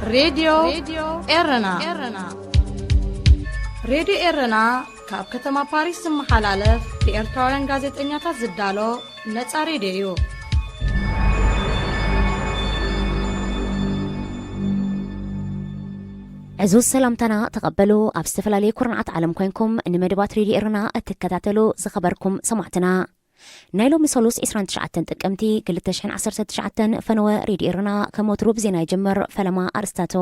ሬድዮ ኤረና። ሬድዮ ኤረና ካብ ከተማ ፓሪስ ዝመሓላለፍ ብኤርትራውያን ጋዜጠኛታት ዝዳሎ ነጻ ሬድዮ እዩ። ዕዙዝ ሰላምታና ተቐበሉ። ኣብ ዝተፈላለዩ ኩርናዓት ዓለም ኮይንኩም ንመደባት ሬድዮ ኤረና እትከታተሉ ዝኸበርኩም ሰማዕትና፣ ናይ ሎሚ ሰሉስ ዕስራን ትሽዓተን ጥቅምቲ ክልተ ሽሕን ዓሰርተ ትሽዓተን ፈነወ ሬድዮ ኤረና ከም ወትሩ ብዜና ይጅምር። ፈለማ ኣርስታቶ።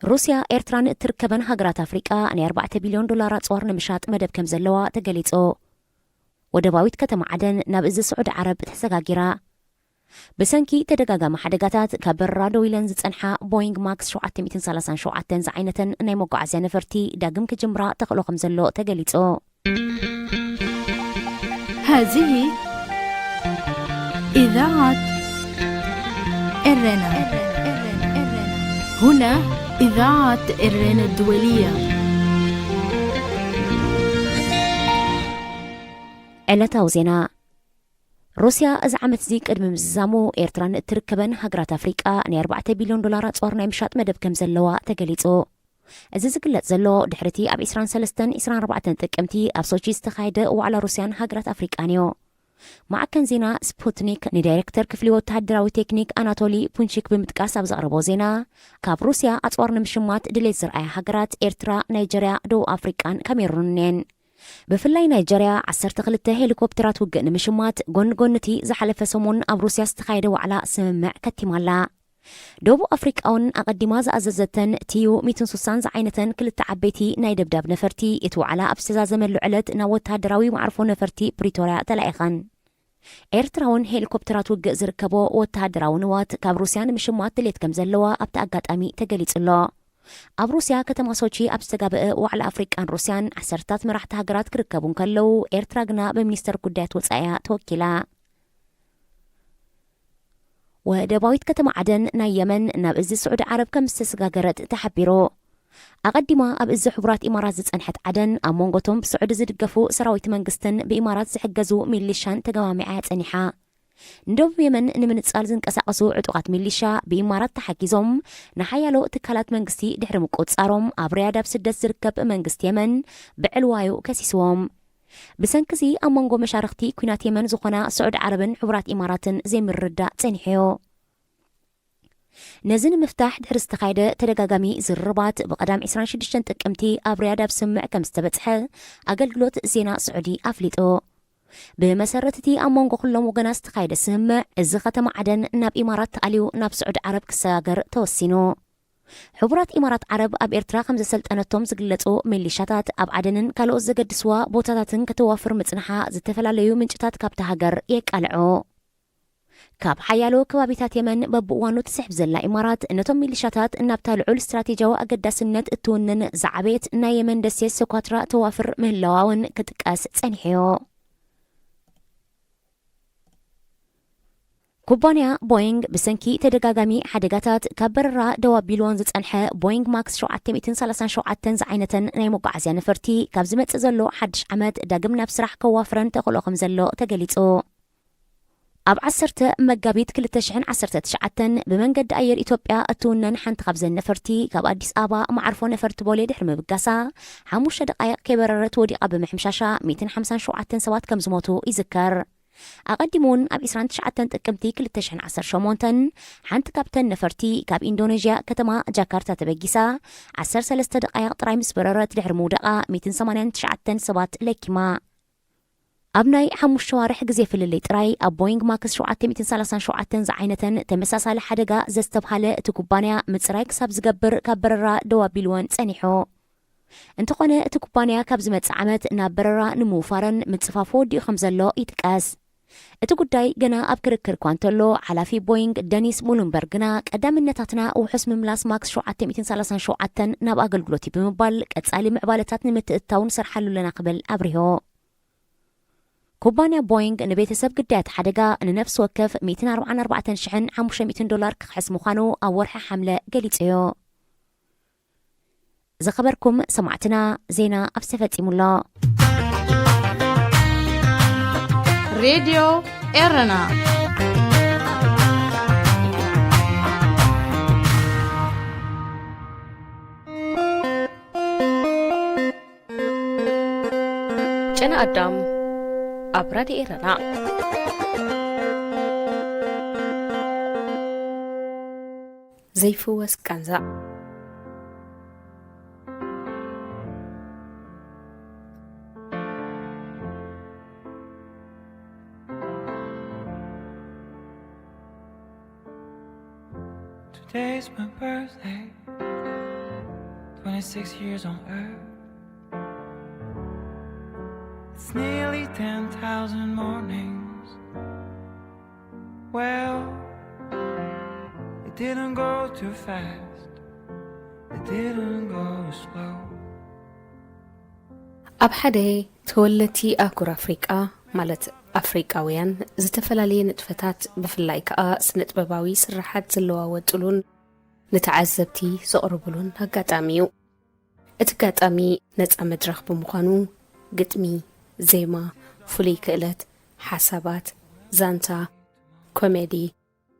ሩስያ ኤርትራን እትርከበን ሃገራት ኣፍሪቃ ናይ ኣርባዕተ ቢልዮን ዶላር ኣጽዋር ንምሻጥ መደብ ከም ዘለዋ ተገሊጹ። ወደባዊት ከተማ ዓደን ናብ እዚ ስዑዲ ዓረብ ተሰጋጊራ። ብሰንኪ ተደጋጋሚ ሓደጋታት ካብ በረራ ደው ኢለን ዝጸንሓ ቦይንግ ማክስ ሸውዓተ ሚእትን ሰላሳን ሸውዓተን ዝዓይነተን ናይ መጓዓዝያ ነፈርቲ ዳግም ክጅምራ ተኽእሎ ከም ዘሎ ተገሊጹ። هذه إذاعة إرنا. هنا إذاعة إرنا الدولية. ዕለታዊ ዜና። ሩስያ እዚ ዓመት እዚ ቅድሚ ምዝዛሙ ኤርትራን እትርከበን ሃገራት ኣፍሪቃ ናይ ኣርባዕተ ቢልዮን ዶላር ኣጽዋር ናይ ምሻጥ መደብ ከም ዘለዋ ተገሊጹ። እዚ ዝግለጽ ዘሎ ድሕሪቲ ኣብ ዕስራን ሰለስተን ዕስራን ኣርባዕተን ጥቅምቲ ኣብ ሶቺ ዝተኻየደ ዋዕላ ሩስያን ሃገራት ኣፍሪቃን እዩ። ማዕከን ዜና ስፑትኒክ ንዳይሬክተር ክፍሊ ወተሃደራዊ ቴክኒክ ኣናቶሊ ፑንቺክ ብምጥቃስ ኣብ ዘቕረቦ ዜና፣ ካብ ሩስያ ኣጽዋር ንምሽማት ድሌት ዝረኣያ ሃገራት ኤርትራ፣ ናይጀርያ፣ ደቡብ ኣፍሪቃን ካሜሩንን እየን። ብፍላይ ናይጀርያ ዓሰርተ ክልተ ሄሊኮፕተራት ውግእ ንምሽማት ጎኒ ጎኒ እቲ ዝሓለፈ ሰሙን ኣብ ሩስያ ዝተኻየደ ዋዕላ ስምምዕ ከቲማ ኣላ። ደቡብ ኣፍሪቃ እውን ኣቐዲማ ዝኣዘዘተን ቲዩ ሚእትን ሱሳን ዝዓይነተን ክልተ ዓበይቲ ናይ ደብዳብ ነፈርቲ እቲ ዋዕላ ኣብ ዝተዛዘመሉ ዕለት ናብ ወተሃደራዊ መዓርፎ ነፈርቲ ፕሪቶርያ ተላኢኸን። ኤርትራ እውን ሄሊኮፕተራት ውግእ ዝርከቦ ወተሃደራዊ ንዋት ካብ ሩስያ ንምሽማት ድሌት ከም ዘለዋ ኣብቲ ኣጋጣሚ ተገሊጹ ኣሎ። ኣብ ሩስያ ከተማ ሶቺ ኣብ ዝተጋበአ ዋዕላ ኣፍሪቃን ሩስያን ዓሰርታት መራሕቲ ሃገራት ክርከቡ እንከለዉ፣ ኤርትራ ግና ብሚኒስተር ጉዳያት ወጻኢያ ተወኪላ። ወደባዊት ከተማ ዓደን ናይ የመን ናብ እዚ ስዑዲ ዓረብ ከም ዝተሰጋገረት ተሓቢሩ። ኣቐዲማ ኣብ እዚ ሕቡራት ኢማራት ዝጸንሐት ዓደን ኣብ መንጎቶም ብስዑዲ ዝድገፉ ሰራዊት መንግስትን ብኢማራት ዝሕገዙ ሚሊሻን ተገማሚዓ እያ ጸኒሓ። ንደቡብ የመን ንምንጻል ዝንቀሳቐሱ ዕጡቓት ሚሊሻ ብኢማራት ተሓጊዞም ንሓያሎ ትካላት መንግስቲ ድሕሪ ምቁጽጻሮም ኣብ ሪያድ ኣብ ስደት ዝርከብ መንግስቲ የመን ብዕልዋዩ ከሲስዎም። ብሰንኪ እዚ ኣብ መንጎ መሻርኽቲ ኲናት የመን ዝኾና ስዑዲ ዓረብን ሕቡራት ኢማራትን ዘይምርድዳእ ጸኒሑ እዩ። ነዚ ንምፍታሕ ድሕሪ ዝተኻየደ ተደጋጋሚ ዝርርባት ብቐዳም ዕስራን ሽዱሽተን ጥቅምቲ ኣብ ሪያድ ኣብ ስምምዕ ከም ዝተበጽሐ ኣገልግሎት ዜና ስዑዲ ኣፍሊጡ። ብመሰረት እቲ ኣብ መንጎ ኩሎም ወገናት ዝተኻየደ ስምምዕ፣ እዚ ከተማ ዓደን ናብ ኢማራት ተኣልዩ ናብ ስዑዲ ዓረብ ክሰጋገር ተወሲኑ። ሕቡራት ኢማራት ዓረብ ኣብ ኤርትራ ከም ዘሰልጠነቶም ዝግለጹ ሚሊሻታት ኣብ ዓደንን ካልኦት ዘገድስዋ ቦታታትን ከተዋፍር ምጽንሓ ዝተፈላለዩ ምንጭታት ካብታ ሃገር የቃልዑ። ካብ ሓያሎ ከባቢታት የመን በብእዋኑ ትስሕብ ዘላ ኢማራት፣ ነቶም ሚሊሻታት ናብታ ልዑል ስትራቴጂያዊ ኣገዳስነት እትውንን ዝዓበየት ናይ የመን ደሴት ሶኳትራ ተዋፍር ምህላዋ እውን ክጥቀስ ጸኒሑ እዩ። ኩባንያ ቦይንግ ብሰንኪ ተደጋጋሚ ሓደጋታት ካብ በረራ ደው ኣቢልዎን ዝጸንሐ ቦይንግ ማክስ ሸውዓተ ሚእትን ሰላሳን ሸውዓተን ዝዓይነተን ናይ መጓዓዝያ ነፈርቲ ካብ ዝመጽእ ዘሎ ሓድሽ ዓመት ዳግም ናብ ስራሕ ከዋፍረን ተኽእሎ ከም ዘሎ ተገሊጹ። ኣብ ዓሰርተ መጋቢት ክልተ ሽሕን ዓሰርተ ትሽዓተን ብመንገዲ ኣየር ኢትዮጵያ እትውነን ሓንቲ ካብዘን ነፈርቲ ካብ ኣዲስ ኣበባ መዓርፎ ነፈርቲ ቦሌ ድሕሪ ምብጋሳ፣ ሓሙሽተ ደቃይቕ ከይበረረት ወዲቓ ብምሕምሻሻ ሚእትን ሓምሳን ሸውዓተን ሰባት ከም ዝሞቱ ይዝከር። ኣቐዲሙ እውን ኣብ ዕስራን ትሽዓተን ጥቅምቲ ክልተ ሽሕን ዓሰርተ ሸሞንተን ሓንቲ ካብተን ነፈርቲ ካብ ኢንዶኔዥያ ከተማ ጃካርታ ተበጊሳ ዓሰርተ ሰለስተ ደቃይቕ ጥራይ ምስ በረረት ድሕሪ ምውዳቓ ሚእትን ሰማንያን ትሽዓተን ሰባት ለኪማ። ኣብ ናይ ሓሙሽተ ዋርሕ ግዜ ፍልልይ ጥራይ ኣብ ቦይንግ ማክስ ሸውዓተ ሚእትን ሰላሳን ሸውዓተን ዝዓይነተን ተመሳሳሊ ሓደጋ ዘስተብሃለ እቲ ኩባንያ ምጽራይ ክሳብ ዝገብር ካብ በረራ ደው ኣቢልወን ጸኒሑ። እንተኾነ እቲ ኩባንያ ካብ ዝመጽእ ዓመት ናብ በረራ ንምውፋረን ምጽፋፉ ወዲኡ ከም ዘሎ ይጥቀስ። እቲ ጉዳይ ገና ኣብ ክርክር እኳ እንተሎ፣ ሓላፊ ቦይንግ ደኒስ ሙሉንበርግ ግና ቀዳምነታትና ውሑስ ምምላስ ማክስ ሸውዓተ ሚእትን ሰላሳን ሸውዓተን ናብ ኣገልግሎት እዩ ብምባል ቀጻሊ ምዕባለታት ንምትእትታው ንሰርሓሉ ኣለና ክብል ኣብሪሁ። ኩባንያ ቦይንግ ንቤተሰብ ግዳያት ሓደጋ ንነፍሲ ወከፍ ሚእትን ኣርባዓን ኣርባዕተን ሽሕን ሓሙሽተ ሚእትን ዶላር ክኽሕስ ምዃኑ ኣብ ወርሒ ሓምለ ገሊጹ እዩ። ዝኸበርኩም ሰማዕትና፣ ዜና ኣብዚ ተፈጺሙ ኣሎ። ሬድዮ ኤረና። ቅነ ኣዳም ኣብ ራድዮ ኤረና። ዘይፍወስ ቃንዛ። Today's my birthday, twenty-six years on earth. It's nearly ten thousand mornings. Well, it didn't go too fast, it didn't go slow. ኣብ ሓደ ተወለቲ ኣህጉር ኣፍሪቃ፣ ማለት ኣፍሪቃውያን፣ ዝተፈላለየ ንጥፈታት፣ ብፍላይ ከኣ ስነጥበባዊ ስርሓት ዝለዋወጥሉን ንተዓዘብቲ ዘቕርብሉን ኣጋጣሚ እዩ። እቲ ኣጋጣሚ ነጻ መድረኽ ብምዃኑ፣ ግጥሚ፣ ዜማ፣ ፍሉይ ክእለት፣ ሓሳባት፣ ዛንታ፣ ኮሜዲ፣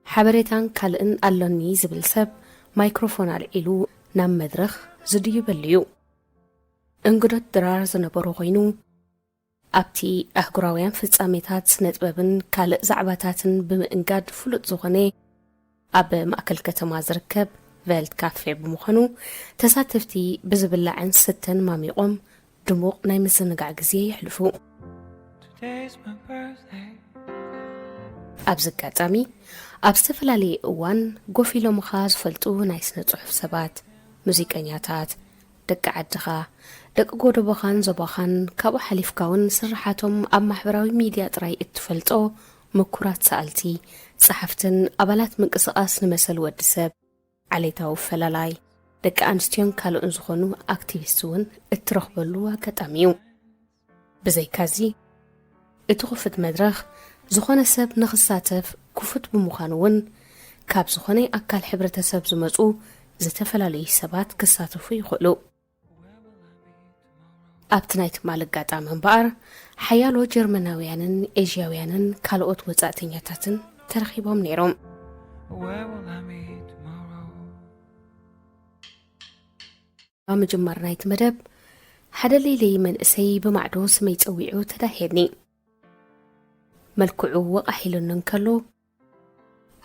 ሓበሬታን ካልእን ኣሎኒ ዝብል ሰብ ማይክሮፎን ኣልዒሉ ናብ መድረኽ ዝድይበሉ እዩ። እንግዶት ድራር ዝነበሮ ኮይኑ፣ ኣብቲ ኣህጉራውያን ፍጻሜታት ስነጥበብን ካልእ ዛዕባታትን ብምእንጋድ ፍሉጥ ዝኾነ፣ ኣብ ማእከል ከተማ ዝርከብ ቨልት ካፌ ብምዃኑ፣ ተሳተፍቲ ብዝብላዕን ስተን ማሚቖም ድሙቕ ናይ ምዝንጋዕ ግዜ የሕልፉ። Today's my birthday. ኣብዚ ኣጋጣሚ፣ ኣብ ዝተፈላለየ እዋን ጎፍ ኢሎምኻ ዝፈልጡ ናይ ስነ ጽሑፍ ሰባት፣ ሙዚቀኛታት፣ ደቂ ዓድኻ፣ ደቂ ጎደቦኻን ዞባኻን፣ ካብኡ ሓሊፍካ እውን ስርሓቶም ኣብ ማሕበራዊ ሚድያ ጥራይ እትፈልጦ ምኩራት ሰኣልቲ፣ ጸሓፍትን ኣባላት ምንቅስቓስ ንመሰል ወዲ ሰብ፣ ዓሌታዊ ፈላላይ፣ ደቂ ኣንስትዮን ካልኦን ዝኾኑ ኣክቲቪስት እውን እትረኽበሉ ኣጋጣሚ እዩ። ብዘይካዚ፣ እቲ ክፉት መድረኽ ዝኾነ ሰብ ንኽሳተፍ ክፉት ብምዃኑ እውን፣ ካብ ዝኾነ ኣካል ሕብረተሰብ ዝመጹ ዝተፈላለዩ ሰባት ክሳተፉ ይኽእሉ። ኣብቲ ናይ ትማሊ ኣጋጣሚ እምበኣር፣ ሓያሎ ጀርመናውያንን ኤዥያውያንን ካልኦት ወጻእተኛታትን ተረኺቦም ነይሮም። Where will I meet tomorrow? ኣብ ምጅማር ናይቲ መደብ፣ ሓደ ሌለይ መንእሰይ ብማዕዶ ስመይ ጸዊዑ ተዳህየኒ። መልክዑ ወቓሕ ኢሉኒ እንከሎ፣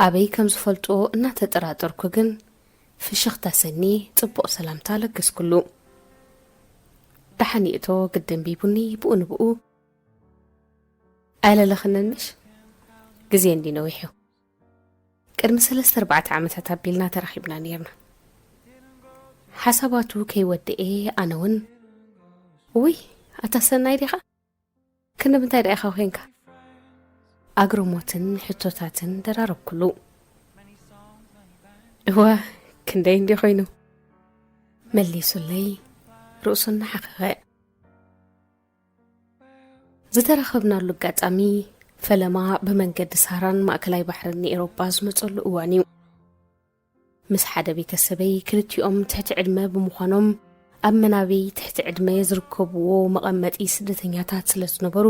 ኣበይ ከም ዝፈልጦ እናተጠራጠርኩ ግን፣ ፍሽኽታ ሰኒ ጽቡቕ ሰላምታ ለገስኩሉ። ደሓን ይእቶ ግዲ ኣንቢቡኒ፣ ብኡ ንብኡ፣ "ኣይለለኽንን ምሽ? ግዜ እንዲ ነዊሑ። ቅድሚ ሰለስተ ኣርባዕተ ዓመታት ኣቢልና ተራኺብና ነይርና።" ሓሳባቱ ከይወደኤ ኣነ እውን፣ "ውይ፣ ኣታ ሰናይ ዲኻ? ክንዲ ምንታይ ደኣ ኢኻ ኮንካ?" ኣግርሞትን ሕቶታትን ደራረብኩሉ። "እወ፣ ክንደይ እንዲ ኮይኑ?" መሊሱለይ፣ ርእሱ እናሓኸኸ። ዝተራኸብናሉ ኣጋጣሚ፣ ፈለማ ብመንገዲ ሳህራን ማእከላይ ባሕርን ንኤውሮጳ ዝመጸሉ እዋን እዩ። ምስ ሓደ ቤተሰበይ፣ ክልቲኦም ትሕቲ ዕድመ ብምዃኖም፣ ኣብ መናበይ ትሕቲ ዕድመ ዝርከብዎ መቐመጢ ስደተኛታት ስለ ዝነበሩ፣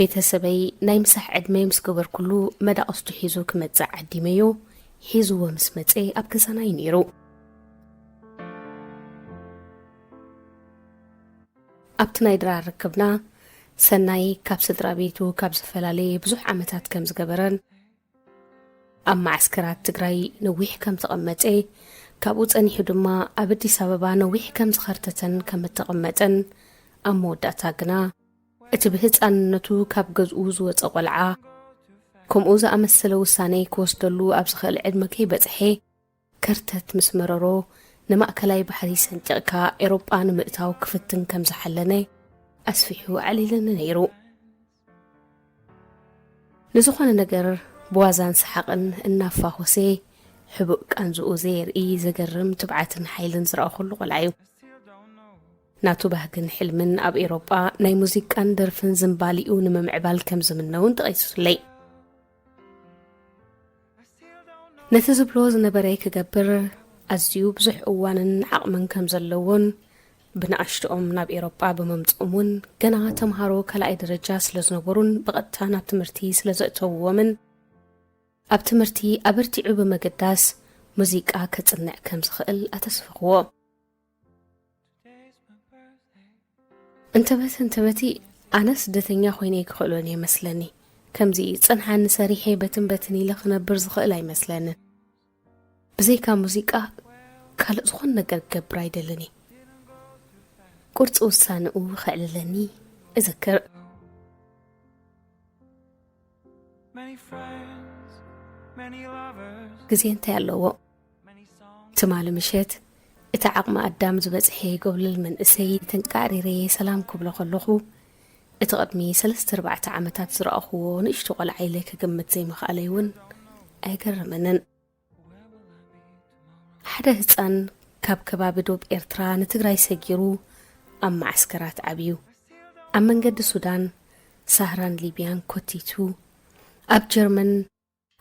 ቤተሰበይ ናይ ምሳሕ ዕድመ ምስ ገበርኩሉ፣ መዳቕስቱ ሒዙ ክመጽእ ዓዲመዮ። ሒዝዎ ምስ መጸ፣ ኣብ ገዛና እዩ ነይሩ። ኣብቲ ናይ ድራር ርክብና፣ ሰናይ ካብ ስድራ ቤቱ ካብ ዝተፈላለየ ብዙሕ ዓመታት ከም ዝገበረን፣ ኣብ መዓስከራት ትግራይ ነዊሕ ከም ተቐመጠ፣ ካብኡ ጸኒሑ ድማ ኣብ ኣዲስ ኣበባ ነዊሕ ከም ዝኸርተተን ከም እተቐመጠን፣ ኣብ መወዳእታ ግና እቲ ብህጻንነቱ ካብ ገዝኡ ዝወጸ ቆልዓ፣ ከምኡ ዝኣመሰለ ውሳነ ክወስደሉ ኣብ ዝኽእል ዕድመ ከይበጽሐ፣ ከርተት ምስ መረሮ፣ ንማእከላይ ባሕሪ ሰንጢቕካ ኤውሮጳ ንምእታው ክፍትን ከም ዝሓለነ ኣስፊሑ ኣዕሊልኒ ነይሩ። ንዝኾነ ነገር ብዋዛን ሰሓቕን እናፋኾሰ፣ ሕቡእ ቃንዝኡ ዘየርኢ ዘገርም ትብዓትን ሓይልን ዝረኣኹሉ ቆልዓ እዩ። ናቱ ባህግን ሕልምን ኣብ ኤውሮጳ ናይ ሙዚቃን ደርፍን ዝንባሊኡ ንምምዕባል ከም ዝምነ እውን ጠቒሱለይ። ነቲ ዝብሎ ዝነበረ ክገብር ኣዝዩ ብዙሕ እዋንን ዓቕምን ከም ዘለዎን፣ ብንኣሽትኦም ናብ ኤውሮጳ ብምምጽኦም እውን ገና ተምሃሮ ካልኣይ ደረጃ ስለ ዝነበሩን ብቐጥታ ናብ ትምህርቲ ስለ ዘእተውዎምን፣ ኣብ ትምህርቲ ኣበርቲዑ ብምግዳስ ሙዚቃ ከጽንዕ ከም ዝኽእል ኣተስፈኽዎ። እንተበት እንተበቲ ኣነ ስደተኛ ኮይነ ክኽእሎን እየ መስለኒ። ከምዚ ጸንሓኒ ሰሪሐ በትን በትን ኢለ ክነብር ዝኽእል ኣይመስለንን። ብዘይካ ሙዚቃ ካልእ ዝኾን ነገር ክገብር ኣይደልን እየ። ቁርፂ ውሳንኡ ከዕልለኒ እዝክር። ግዜ እንታይ ኣለዎ? ትማሊ ምሸት እቲ ዓቕሚ ኣዳም ዝበጽሐ ጎብለል መንእሰይ ተንቃሪረ ሰላም ክብሎ ከለኹ፣ እቲ ቅድሚ ሰለስተ ኣርባዕተ ዓመታት ዝረኣኹዎ ንእሽቶ ቆልዓ ኢለ ክግምት ዘይምኽኣለይ እውን ኣይገርመንን። ሓደ ህጻን ካብ ከባቢ ዶብ ኤርትራ ንትግራይ ሰጊሩ ኣብ መዓስከራት ዓብዩ። ኣብ መንገዲ ሱዳን፣ ሳህራን ሊብያን ኮቲቱ፣ ኣብ ጀርመን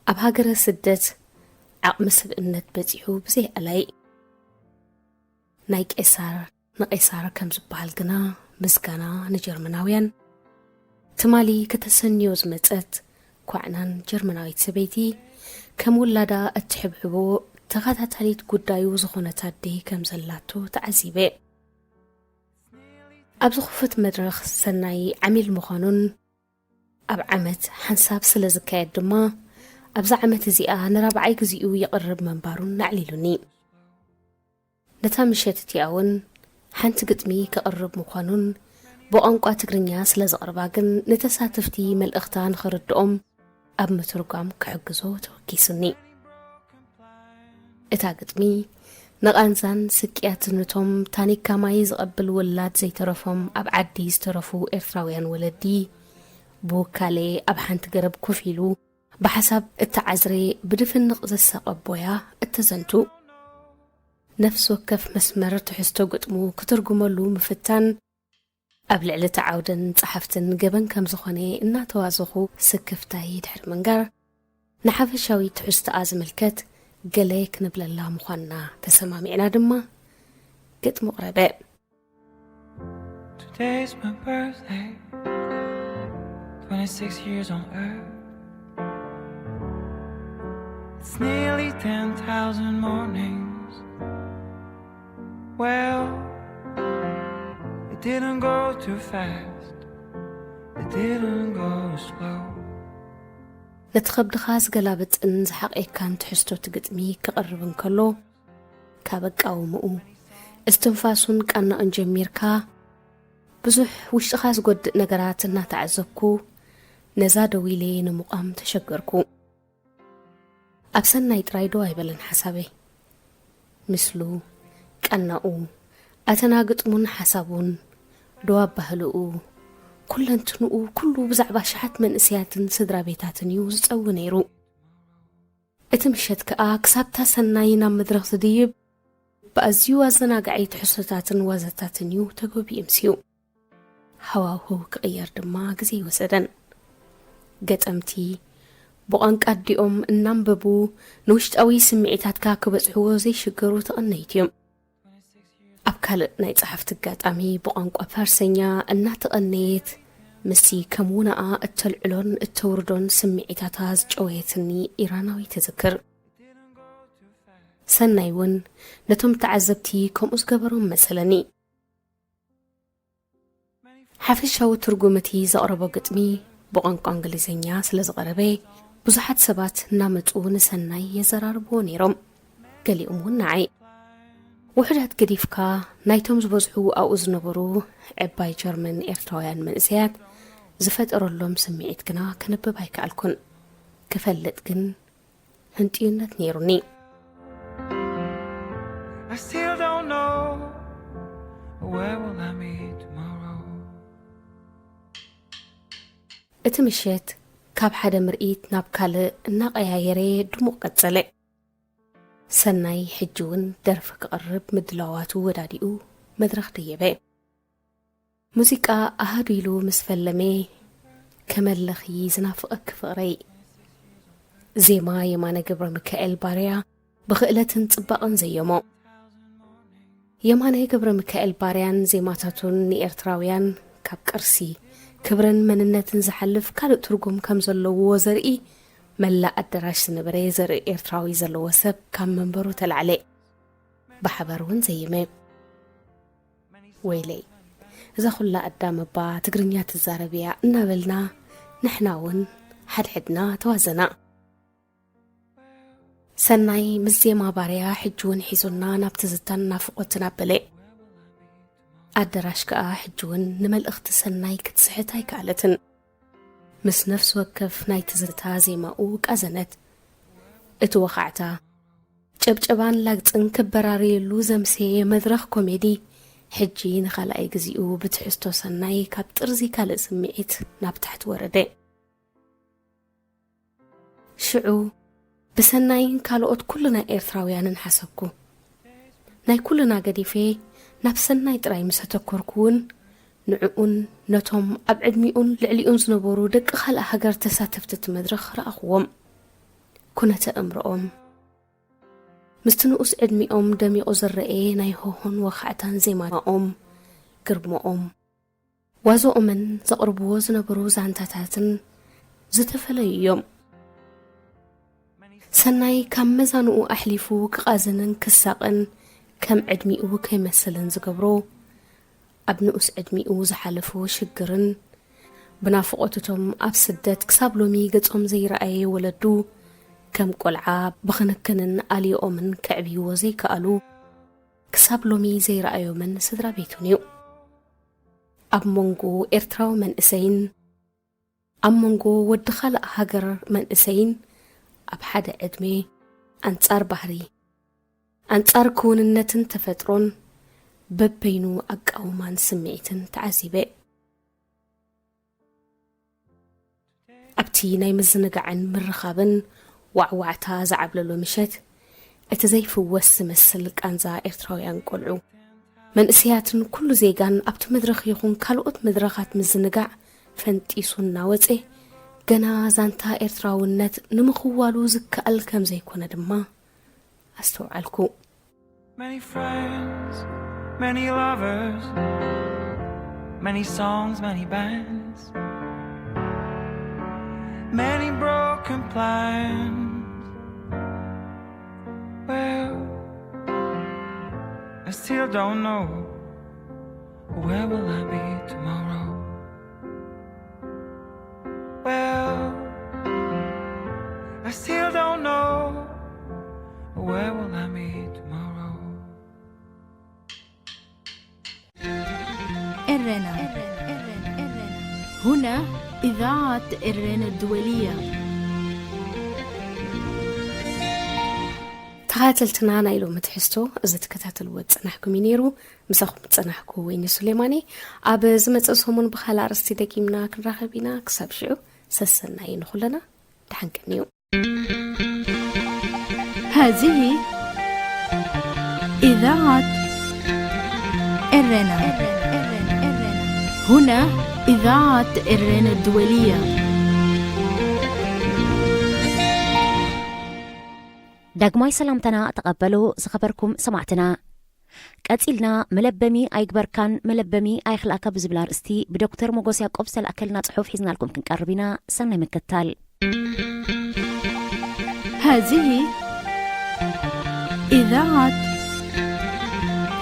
ኣብ ሃገረ ስደት ዓቕሚ ስብእነት በጺሑ ብዘይ ኣላይ። ናይ ቄሳር ንቄሳር ከም ዝበሃል ግና ምስጋና ንጀርመናውያን። ትማሊ ከተሰንዮ ዝመጸት ኳዕናን ጀርመናዊት ሰበይቲ ከም ውላዳ እትሕብሕቦ ተኸታታሊት ጉዳዩ ዝኾነት ኣደ ከም ዘላቶ ተዓዚበ። ኣብዚ ክፉት መድረኽ ሰናይ ዓሚል ምዃኑን ኣብ ዓመት ሓንሳብ ስለ ዝካየድ ድማ፣ ኣብዛ ዓመት እዚኣ ንራብዓይ ግዜኡ ይቕርብ ምንባሩን ኣዕሊሉኒ። ነታ ምሸት እቲኣ እውን ሓንቲ ግጥሚ ክቕርብ ምዃኑን ብቋንቋ ትግርኛ ስለ ዘቕርባ ግን ንተሳተፍቲ መልእኽታ ንኽርድኦም ኣብ ምትርጓም ክሕግዞ ተወኪሱኒ። እታ ግጥሚ ንቓንዛን ስቅያትን እቶም ታኒካ ማይ ዝቐብል ውላድ ዘይተረፎም ኣብ ዓዲ ዝተረፉ ኤርትራውያን ወለዲ፣ ብውካለ ኣብ ሓንቲ ገረብ ኮፍ ኢሉ ብሓሳብ እተዓዝረ ብድፍንቕ ዘሳቐ ቦያ እተዘንቱ። ነፍሲ ወከፍ መስመር ትሕዝቶ ግጥሙ ክትርጉመሉ ምፍታን ኣብ ልዕሊ እቲ ዓውድን ጸሓፍትን ገበን ከም ዝኾነ እናተዋዘኹ ስክፍታይ ድሕሪ ምንጋር፣ ንሓፈሻዊ ትሕዝቶኣ ዝምልከት ገለ ክንብለላ ምዃንና ተሰማሚዕና ድማ ግጥሚ ቕረበ። Today's my birthday, twenty-six years on earth. It's nearly ten thousand mornings. Well, it didn't go too fast, it didn't go slow. ነቲ ከብድኻ ዝገላብጥን ዝሓቕየካን ትሕዝቶ እቲ ግጥሚ ክቐርብ እንከሎ፣ ካብ ኣቃውምኡ፣ እስትንፋሱን ቃናኡን ጀሚርካ፣ ብዙሕ ውሽጥኻ ዝጎድእ ነገራት እናተዓዘብኩ፣ ነዛ ደው ኢለ ንምቋም ተሸገርኩ። ኣብ ሰናይ ጥራይ ደው ኣይበለን ሓሳበይ። ምስሉ፣ ቃናኡ፣ ኣተናግጥሙን ሓሳቡን፣ ደው ኣባህልኡ፣ ኩለንትንኡ፣ ኩሉ ብዛዕባ ኣሽሓት መንእሰያትን ስድራ ቤታትን እዩ ዝጸዊ ነይሩ። እቲ ምሸት ከኣ ክሳብታ ሰናይ ናብ መድረኽ ትድይብ፣ ብኣዝዩ ኣዘናጋዒ ትሕዝቶታትን ዋዛታትን እዩ ተጎቢኡ ምስዩ። ሃዋህው ክቕየር ድማ ግዜ ኣይወሰደን። ገጠምቲ ብቋንቋ ኣዲኦም እናንበቡ ንውሽጣዊ ስምዒታትካ ክበጽሕዎ ዘይሽገሩ ተቐነይቲ እዮም። ኣብ ካልእ ናይ ጸሓፍቲ ኣጋጣሚ ብቋንቋ ፋርሰኛ እናተቐነየት ምስቲ ከም ውናኣ እተልዕሎን እተውርዶን ስምዒታታ ዝጨወየትኒ ኢራናዊት እዝክር። ሰናይ እውን ነቶም ተዓዘብቲ ከምኡ ዝገበሮም መሰለኒ። ሓፈሻዊ ትርጉም እቲ ዘቕረቦ ግጥሚ ብቋንቋ እንግሊዝኛ ስለ ዝቐረበ፣ ብዙሓት ሰባት እናመጹ ንሰናይ የዘራርብዎ ነይሮም። ገሊኦም እውን ንዓይ። ውሑዳት ገዲፍካ፣ ናይቶም ዝበዝሑ ኣብኡ ዝነበሩ ዕባይ ጀርመን ኤርትራውያን መንእሰያት ዝፈጠረሎም ስምዒት ግና ከንብብ ኣይከኣልኩን። ክፈልጥ ግን ህንጥዩነት ነይሩኒ። I still don't know where will I meet tomorrow. እቲ ምሸት ካብ ሓደ ምርኢት ናብ ካልእ እናቐያየረ ድሙቕ ቀጸለ። ሰናይ ሕጂ እውን ደርፊ ክቕርብ ምድላዋቱ ወዳዲኡ መድረኽ ደየበ። ሙዚቃ ኣሃዱ ኢሉ ምስ ፈለመ፣ ከመለኺ ዝናፍቐኪ ፍቕረይ። ዜማ የማነ ገብረ ሚካኤል ባርያ ብኽእለትን ጽባቐን ዘየሞ። የማነ ገብረ ሚካኤል ባርያን ዜማታቱን ንኤርትራውያን ካብ ቅርሲ፣ ክብርን መንነትን ዝሓልፍ ካልእ ትርጉም ከም ዘለውዎ ዘርኢ መላእ ኣደራሽ ዝነበረ ዘርኢ ኤርትራዊ ዘለዎ ሰብ ካብ መንበሩ ተላዕለ። ብሓባር እውን ዘይመ። ወይለይ፣ እዛ ኩላ ኣዳም እባ ትግርኛ ትዛረብ እያ እናበልና ንሕና እውን ሓድሕድና ተዋዘና። ሰናይ ምስ ዜማ ባርያ ሕጂ እውን ሒዙና ናብ ትዝታን ናፍቖትን ኣበለ። ኣደራሽ ከኣ ሕጂ እውን ንመልእኽቲ ሰናይ ክትስሕት ኣይከኣለትን። ምስ ነፍሲ ወከፍ ናይ ትዝታ ዜማኡ ቃዘነት። እቲ ወኻዕታ፣ ጨብጨባን ላግጽን ክበራረየሉ ዘምሰየ መድረኽ ኮሜዲ፣ ሕጂ ንኻልኣይ ግዜኡ ብትሕዝቶ ሰናይ ካብ ጥርዚ ካልእ ስምዒት ናብ ታሕቲ ወረደ። ሽዑ ብሰናይን ካልኦት ኩልና ኤርትራውያንን ሓሰብኩ። ናይ ኩልና ገዲፈ ናብ ሰናይ ጥራይ ምስ ኣተኮርኩ እውን፣ ንዕኡን ነቶም ኣብ ዕድሚኡን ልዕሊኡን ዝነበሩ ደቂ ካልእ ሃገር ተሳተፍቲ እቲ መድረኽ ረኣኹዎም። ኩነተ እምርኦም፣ ምስቲ ንኡስ ዕድሚኦም ደሚቑ ዝረኤ ናይ ሆሆን ወኻዕታን ዜማኦም፣ ግርምኦም፣ ዋዛኦምን ዘቕርብዎ ዝነበሩ ዛንታታትን ዝተፈለዩ እዮም። ሰናይ ካብ መዛንኡ ኣሕሊፉ ክቓዝንን ክሳቕን ከም ዕድሚኡ ከይመስልን ዝገብሮ፣ ኣብ ንኡስ ዕድሚኡ ዝሓለፎ ሽግርን ብናፍቖት እቶም ኣብ ስደት ክሳብ ሎሚ ገጾም ዘይረኣየ ወለዱ ከም ቆልዓ ብኽንክንን ኣልዮኦምን ከዕብይዎ ዘይከኣሉ፣ ክሳብ ሎሚ ዘይረኣዮምን ስድራ ቤቱን እዩ። ኣብ መንጎ ኤርትራዊ መንእሰይን ኣብ መንጎ ወዲ ካልእ ሃገር መንእሰይን ኣብ ሓደ ዕድመ ኣንጻር ባህሪ፣ ኣንጻር ክውንነትን ተፈጥሮን በበይኑ ኣቃውማን ስምዒትን ተዓዚበ። ኣብቲ ናይ ምዝንጋዕን ምርኻብን ዋዕዋዕታ ዝዓብለሎ ምሸት፣ እቲ ዘይፍወስ ዝመስል ቃንዛ ኤርትራውያን ቆልዑ፣ መንእሰያትን ኩሉ ዜጋን ኣብቲ መድረኽ ይኹን ካልኦት መድረኻት ምዝንጋዕ ፈንጢሱ እናወጸ፣ ገና ዛንታ ኤርትራውነት ንምኽዋሉ ዝከኣል ከም ዘይኮነ ድማ ኣስተውዓልኩ። Many friends, many lovers, many songs, many bands, many broken plans. Well, I still don't know, where will I be tomorrow? Well, I still don't know, where will I be tomorrow? ኤረና። هنا إذاعة ኤረና الدولية. ተኸታተልትና ናይ ሎሚ ትሕዝቶ እዚ ትከታተልዎ ዝጸናሕኩም እዩ ነይሩ። ምሳኹም ዝጸናሕኩ ወይኒ ሱሌማን እየ። ኣብ ዝመጽእ ሰሙን ብኻልእ ኣርእስቲ ደጊምና ክንራኸብ ኢና። ክሳብ ሽዑ ሰሰናዩ ንኹልና። ደሓን ቀንዩ። هذه إذاعة ኤረና. هنا إذاعة ኤረና الدولية. ዳግማይ ሰላምታና ተቐበሉ ዝኸበርኩም ሰማዕትና። ቀጺልና መለበሚ ኣይግበርካን መለበሚ ኣይኽላእካ ብዝብል ኣርእስቲ ብዶክተር ሞጎስ ያዕቆብ ዝተላእከልና ጽሑፍ ሒዝናልኩም ክንቀርብ ኢና። ሰናይ ምክትታል። هذه إذاعة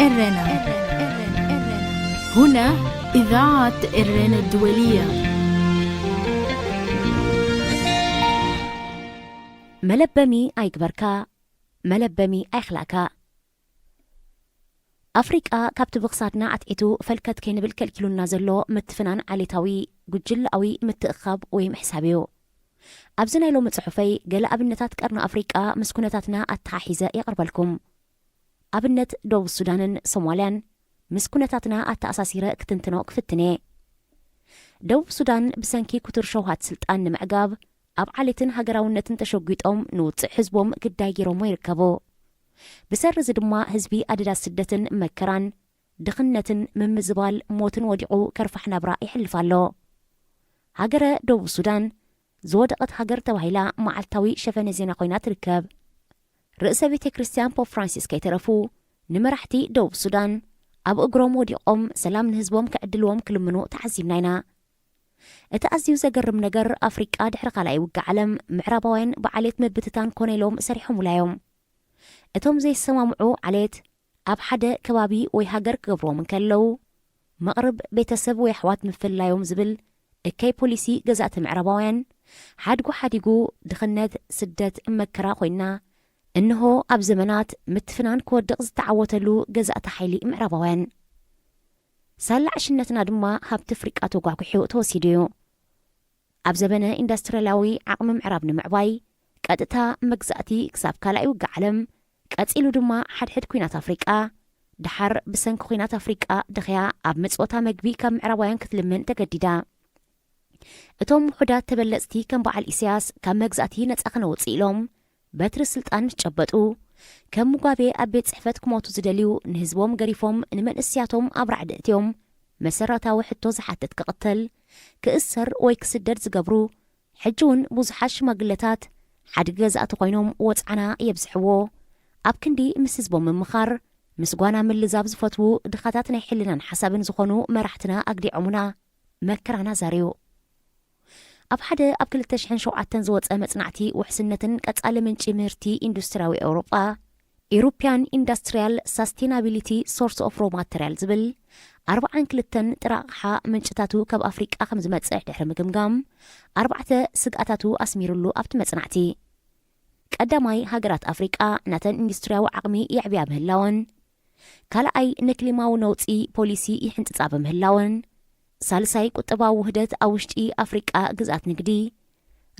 ኤረና. هنا إذاعة ኤረና الدولية. መለበሚ ኣይግበርካ መለበሚ ኣይኽላእካ። ኣፍሪቃ ካብቲ ብኽሳድና ዓትዒቱ ፈልከት ከይንብል ከልኪሉና ዘሎ ምትፍናን ዓሌታዊ፣ ጉጅለኣዊ ምትእኽኻብ ወይ ምሕሳብ እዩ። ኣብዚ ናይ ሎሚ ጽሑፈይ ገለ ኣብነታት ቀርኒ ኣፍሪቃ ምስ ኩነታትና ኣተሓሒዘ የቕርበልኩም። ኣብነት ደቡብ ሱዳንን ሶማልያን ምስ ኩነታትና ኣተኣሳሲረ ክትንትኖ ክፍትን እየ። ደቡብ ሱዳን ብሰንኪ ክቱር ሸውሃት ስልጣን ንምዕጋብ ኣብ ዓሌትን ሃገራውነትን ተሸጒጦም ንውጽዕ ህዝቦም ግዳይ ገይሮሞ ይርከቡ። ብሰሪ እዚ ድማ ህዝቢ ኣደዳ ስደትን መከራን፣ ድኽነትን፣ ምምዝባል፣ ሞትን ወዲቑ ከርፋሕ ናብራ የሕልፍ ኣሎ። ሃገረ ደቡብ ሱዳን ዝወደቐት ሃገር ተባሂላ መዓልታዊ ሸፈነ ዜና ኮይና ትርከብ። ርእሰ ቤተ ክርስቲያን ፖፕ ፍራንሲስ ከይተረፉ ንመራሕቲ ደቡብ ሱዳን ኣብ እግሮም ወዲቖም ሰላም ንህዝቦም ክዕድልዎም ክልምኑ ተዓዚብና ኢና። እቲ ኣዝዩ ዘገርም ነገር ኣፍሪቃ ድሕሪ ካልኣይ ውግእ ዓለም ምዕራባውያን ብዓሌት ምብትታን ኮነ ኢሎም ሰሪሖምላ እዮም። እቶም ዘይሰማምዑ ዓሌት ኣብ ሓደ ከባቢ ወይ ሃገር ክገብርዎም እንከለዉ መቕርብ ቤተሰብ ወይ ኣሕዋት ምፍላዮም ዝብል እከይ ፖሊሲ ገዛእቲ ምዕራባውያን ሓድጉ ሓዲጉ ድኽነት፣ ስደት፣ መከራ ኮይና እንሆ ኣብ ዘመናት ምትፍናን ክወድቕ ዝተዓወተሉ ገዛእቲ ሓይሊ ምዕራባውያን። ሳላ ዕሽነትና ድማ ሃብቲ ኣፍሪቃ ተጓጒሑ ተወሲዱ እዩ። ኣብ ዘበነ ኢንዳስትሪያላዊ ዓቕሚ ምዕራብ ንምዕባይ ቀጥታ መግዛእቲ ክሳብ ካልኣይ ውግእ ዓለም፣ ቀጺሉ ድማ ሓድሕድ ኲናት ኣፍሪቃ፣ ደሓር ብሰንኪ ኲናት ኣፍሪቃ ደኽያ ኣብ ምጽወታ መግቢ ካብ ምዕራባውያን ክትልምን ተገዲዳ። እቶም ውሑዳት ተበለጽቲ ከም በዓል ኢሳያስ ካብ መግዛእቲ ነጻ ክነውጽእ ኢሎም በትሪ ስልጣን ምስ ጨበጡ፣ ከም ሙጋቤ ኣብ ቤት ጽሕፈት ክሞቱ ዝደልዩ፣ ንህዝቦም ገሪፎም ንመንእስያቶም ኣብ ራዕዲ እትዮም መሰረታዊ ሕቶ ዝሓትት ክቕተል፣ ክእሰር ወይ ክስደድ ዝገብሩ፣ ሕጂ እውን ብዙሓት ሽማግለታት ሓድጊ ገዛእቲ ኮይኖም ወጽዓና የብዝሕዎ። ኣብ ክንዲ ምስ ህዝቦም ምምኻር፣ ምስ ጓና ምልዛብ ዝፈትዉ ድኻታት ናይ ሕልናን ሓሳብን ዝኾኑ መራሕትና ኣግዲዖሙና፣ መከራና ዛርዩ። ኣብ ሓደ ኣብ ክልተ ሽሕን ሸውዓተን ዝወጸ መጽናዕቲ ውሕስነትን ቀጻሊ ምንጪ ምህርቲ ኢንዱስትሪያዊ ኤውሮጳ፣ European Industrial Sustainability Source of Raw Material ዝብል ኣርብዓን ክልተን ጥረ ኣቕሓ ምንጭታቱ ካብ ኣፍሪቃ ከም ዝመጽእ ድሕሪ ምግምጋም፣ ኣርባዕተ ስግኣታቱ ኣስሚሩሉ ኣብቲ መጽናዕቲ። ቀዳማይ፣ ሃገራት ኣፍሪቃ ናተን ኢንዱስትሪያዊ ዓቕሚ የዕብያ ምህላወን። ካልኣይ፣ ንክሊማዊ ነውጺ ፖሊሲ ይሕንጽጻ ብምህላወን። ሳልሳይ፣ ቁጠባዊ ውህደት ኣብ ውሽጢ ኣፍሪቃ ግዝኣት ንግዲ።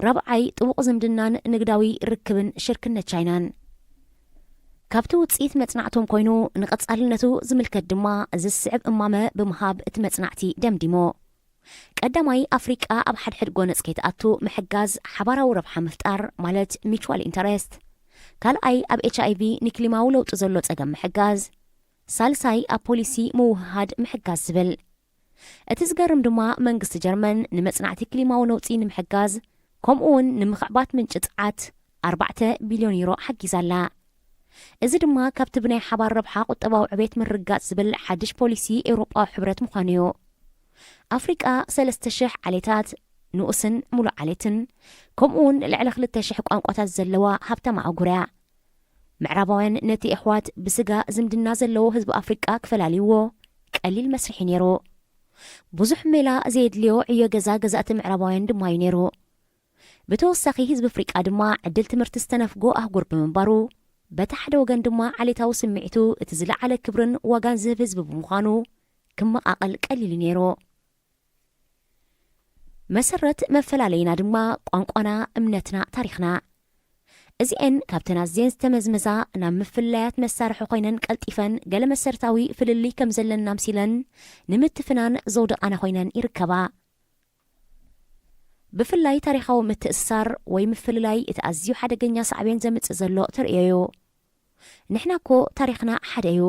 ራብዓይ፣ ጥቡቕ ዝምድናን ንግዳዊ ርክብን ሽርክነት ቻይናን። ካብቲ ውጽኢት መጽናዕቶም ኮይኑ ንቐጻልነቱ ዝምልከት ድማ ዝስዕብ እማመ ብምሃብ እቲ መጽናዕቲ ደምዲሞ። ቀዳማይ፣ ኣፍሪቃ ኣብ ሓድሕድ ጎነጽ ከይትኣቱ ምሕጋዝ፣ ሓባራዊ ረብሓ ምፍጣር ማለት mutual interest። ካልኣይ፣ ኣብ ኤች ኣይ ቪ ንክሊማዊ ለውጢ ዘሎ ጸገም ምሕጋዝ። ሳልሳይ፣ ኣብ ፖሊሲ ምውህሃድ ምሕጋዝ ዝብል። እቲ ዝገርም ድማ መንግስቲ ጀርመን ንመጽናዕቲ ክሊማዊ ነውጺ ንምሕጋዝ ከምኡ እውን ንምኽዕባት ምንጪ ጸዓት ኣርባዕተ ቢልዮን ዩሮ ሓጊዛ ኣላ። እዚ ድማ ካብቲ ብናይ ሓባር ረብሓ ቁጠባዊ ዕቤት ምርግጋጽ ዝብል ሓድሽ ፖሊሲ ኤውሮጳዊ ሕብረት ምዃኑ እዩ። ኣፍሪቃ ሰለስተ ሽሕ ዓሌታት፣ ንኡስን ሙሉእ ዓሌትን፣ ከምኡ እውን ልዕሊ ክልተ ሽሕ ቋንቋታት ዘለዋ ሃብታም ኣህጉር እያ። ምዕራባውያን ነቲ ኣሕዋት ብስጋ ዝምድና ዘለዎ ህዝቢ ኣፍሪቃ ክፈላልይዎ ቀሊል መስርሕ እዩ ነይሩ። ብዙሕ ሜላ ዘየድልዮ ዕዮ ገዛ ገዛእቲ ምዕራባውያን ድማ እዩ ነይሩ። ብተወሳኺ ህዝቢ ኣፍሪቃ ድማ ዕድል ትምህርቲ ዝተነፍጎ ኣህጉር ብምንባሩ፣ በቲ ሓደ ወገን ድማ ዓሌታዊ ስምዒቱ እቲ ዝለዓለ ክብርን ዋጋን ዝህብ ህዝቢ ብምዃኑ ክመቓቐል ቀሊል እዩ ነይሩ። መሰረት መፈላለይና ድማ ቋንቋና፣ እምነትና፣ ታሪኽና። እዚኤን ካብተን ኣዝየን ዝተመዝመዛ ናብ ምፍላያት መሳርሒ ኮይነን ቀልጢፈን ገለ መሰረታዊ ፍልልይ ከም ዘለና ኣምሲለን ንምትፍናን ዘውደቓና ኮይነን ይርከባ። ብፍላይ ታሪኻዊ ምትእስሳር ወይ ምፍልላይ እቲ ኣዝዩ ሓደገኛ ሳዕቤን ዘምጽእ ዘሎ ተርእዮ እዩ። ንሕና እኮ ታሪኽና ሓደ እዩ።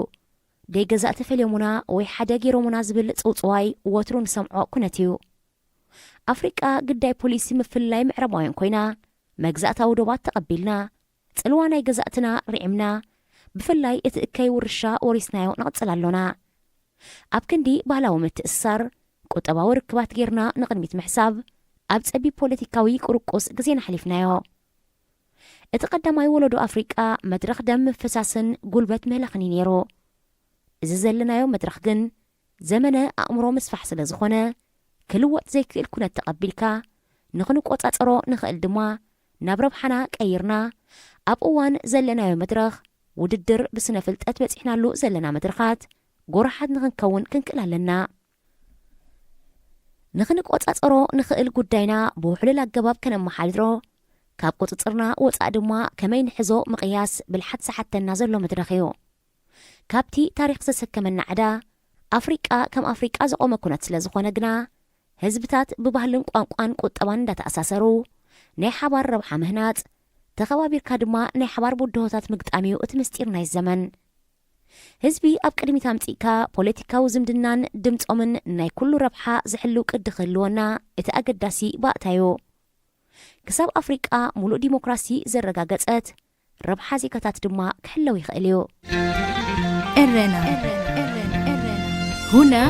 ደይ ገዛእቲ ፈልዮሙና ወይ ሓደ ገይሮሙና ዝብል ጽውጽዋይ ወትሩ ንሰምዖ ኩነት እዩ። ኣፍሪቃ ግዳይ ፖሊሲ ምፍልላይ ምዕራባውያን ኮይና፣ መግዛእታዊ ዶባት ተቐቢልና፣ ጽልዋ ናይ ገዛእትና ርዒምና፣ ብፍላይ እቲ እከይ ውርሻ ወሪስናዮ ንቕጽል ኣሎና። ኣብ ክንዲ ባህላዊ ምትእስሳር፣ ቁጠባዊ ርክባት ጌርና ንቕድሚት ምሕሳብ፣ ኣብ ጸቢብ ፖለቲካዊ ቁርቁስ ግዜና ኣሕሊፍናዮ። እቲ ቀዳማይ ወለዶ ኣፍሪቃ መድረኽ ደም ምፍሳስን ጉልበት ምህላኽን እዩ ነይሩ። እዚ ዘለናዮ መድረኽ ግን ዘመነ ኣእምሮ ምስፋሕ ስለ ዝኾነ፣ ክልወጥ ዘይክእል ኩነት ተቐቢልካ፣ ንኽንቆጻጸሮ ንኽእል ድማ ናብ ረብሓና ቀይርና፣ ኣብ እዋን ዘለናዮ መድረኽ ውድድር ብስነ ፍልጠት በጺሕናሉ ዘለና መድረኻት ጎራሓት ንኽንከውን ክንክእል ኣለና። ንኽንቆጻጸሮ ንኽእል ጉዳይና ብውሕሉል ኣገባብ ከነመሓድሮ፣ ካብ ቁጽጽርና ወጻኢ ድማ ከመይ ንሕዞ ምቕያስ ብልሓት ዝሓተና ዘሎ መድረኽ እዩ። ካብቲ ታሪኽ ዘሰከመና ዕዳ፣ ኣፍሪቃ ከም ኣፍሪቃ ዘቖመ ኩነት ስለ ዝኾነ ግና፣ ህዝብታት ብባህልን ቋንቋን ቁጠባን እንዳተኣሳሰሩ ናይ ሓባር ረብሓ ምህናጽ፣ ተኸባቢርካ ድማ ናይ ሓባር ብድሆታት ምግጣም እዩ እቲ ምስጢር ናይ ዘመን። ህዝቢ ኣብ ቅድሚት ኣምጺእካ ፖለቲካዊ ዝምድናን ድምጾምን ናይ ኩሉ ረብሓ ዝሕልው ቅዲ ክህልወና እቲ ኣገዳሲ ባእታ እዩ። ክሳብ ኣፍሪቃ ሙሉእ ዲሞክራሲ ዘረጋገጸት፣ ረብሓ ዜጋታት ድማ ክሕለው ይኽእል እዩ። ኤረና። هنا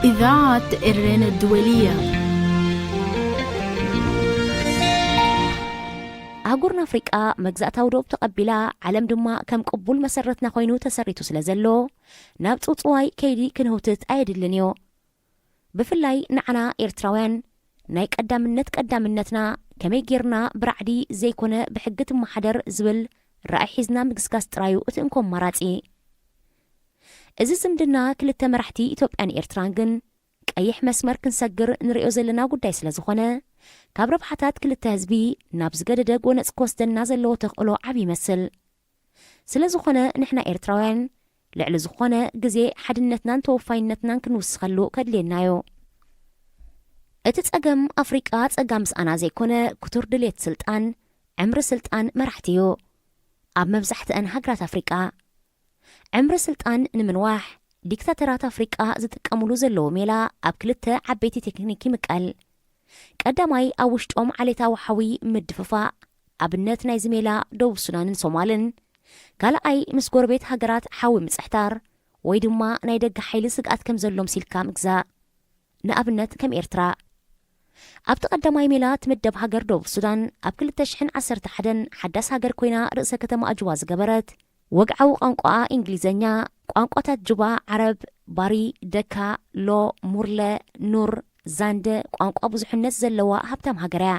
إذاعة إرن الدولية. ኣህጉርና ኣፍሪቃ መግዛእታዊ ዶብ ተቐቢላ፣ ዓለም ድማ ከም ቅቡል መሰረትና ኮይኑ ተሰሪቱ ስለ ዘሎ፣ ናብ ጽውጽዋይ ከይዲ ክንህውትት ኣየድልን እዩ። ብፍላይ ንዓና ኤርትራውያን ናይ ቀዳምነት ቀዳምነትና ከመይ ጌርና ብራዕዲ ዘይኮነ ብሕጊ ትመሓደር ዝብል ራእይ ሒዝና ምግስጋስ ጥራዩ እቲ እንኮ ኣማራጺ። እዚ ዝምድና ክልተ መራሕቲ ኢትዮጵያን ኤርትራን ግን ቀይሕ መስመር ክንሰግር ንርእዮ ዘለና ጉዳይ ስለ ዝኾነ፣ ካብ ረብሓታት ክልተ ህዝቢ ናብ ዝገደደ ጎነጽ ክወስደና ዘለዎ ተኽእሎ ዓቢ ይመስል። ስለ ዝኾነ ንሕና ኤርትራውያን ልዕሊ ዝኾነ ግዜ ሓድነትናን ተወፋይነትናን ክንውስኸሉ ከድልየናዮ። እቲ ጸገም ኣፍሪቃ ጸጋ ምስኣና ዘይኮነ ክቱር ድሌት ስልጣን፣ ዕምሪ ስልጣን መራሕቲ እዩ። ኣብ መብዛሕትአን ሃገራት ኣፍሪቃ ዕምሪ ስልጣን ንምንዋሕ ዲክታተራት ኣፍሪቃ ዝጥቀምሉ ዘለዉ ሜላ ኣብ ክልተ ዓበይቲ ቴክኒክ ይምቀል። ቀዳማይ ኣብ ውሽጦም ዓሌታዊ ሓዊ ምድፍፋእ፣ ኣብነት ናይዚ ሜላ ደቡብ ሱዳንን ሶማልን። ካልኣይ ምስ ጎረቤት ሃገራት ሓዊ ምጽሕታር ወይ ድማ ናይ ደገ ሓይሊ ስግኣት ከም ዘሎ ምሲልካ ምግዛእ። ንኣብነት ከም ኤርትራ። ኣብቲ ቀዳማይ ሜላ ትምደብ ሃገር ደቡብ ሱዳን ኣብ ክልተ ሽሕን ዓሰርተ ሓደን ሓዳስ ሃገር ኮይና ርእሰ ከተማ ኣጁባ ዝገበረት፣ ወግዓዊ ቋንቋኣ እንግሊዘኛ፣ ቋንቋታት ጁባ፣ ዓረብ፣ ባሪ፣ ደካ፣ ሎ፣ ሙርለ፣ ኑር፣ ዛንደ ቋንቋ ብዙሕነት ዘለዋ ሃብታም ሃገር እያ።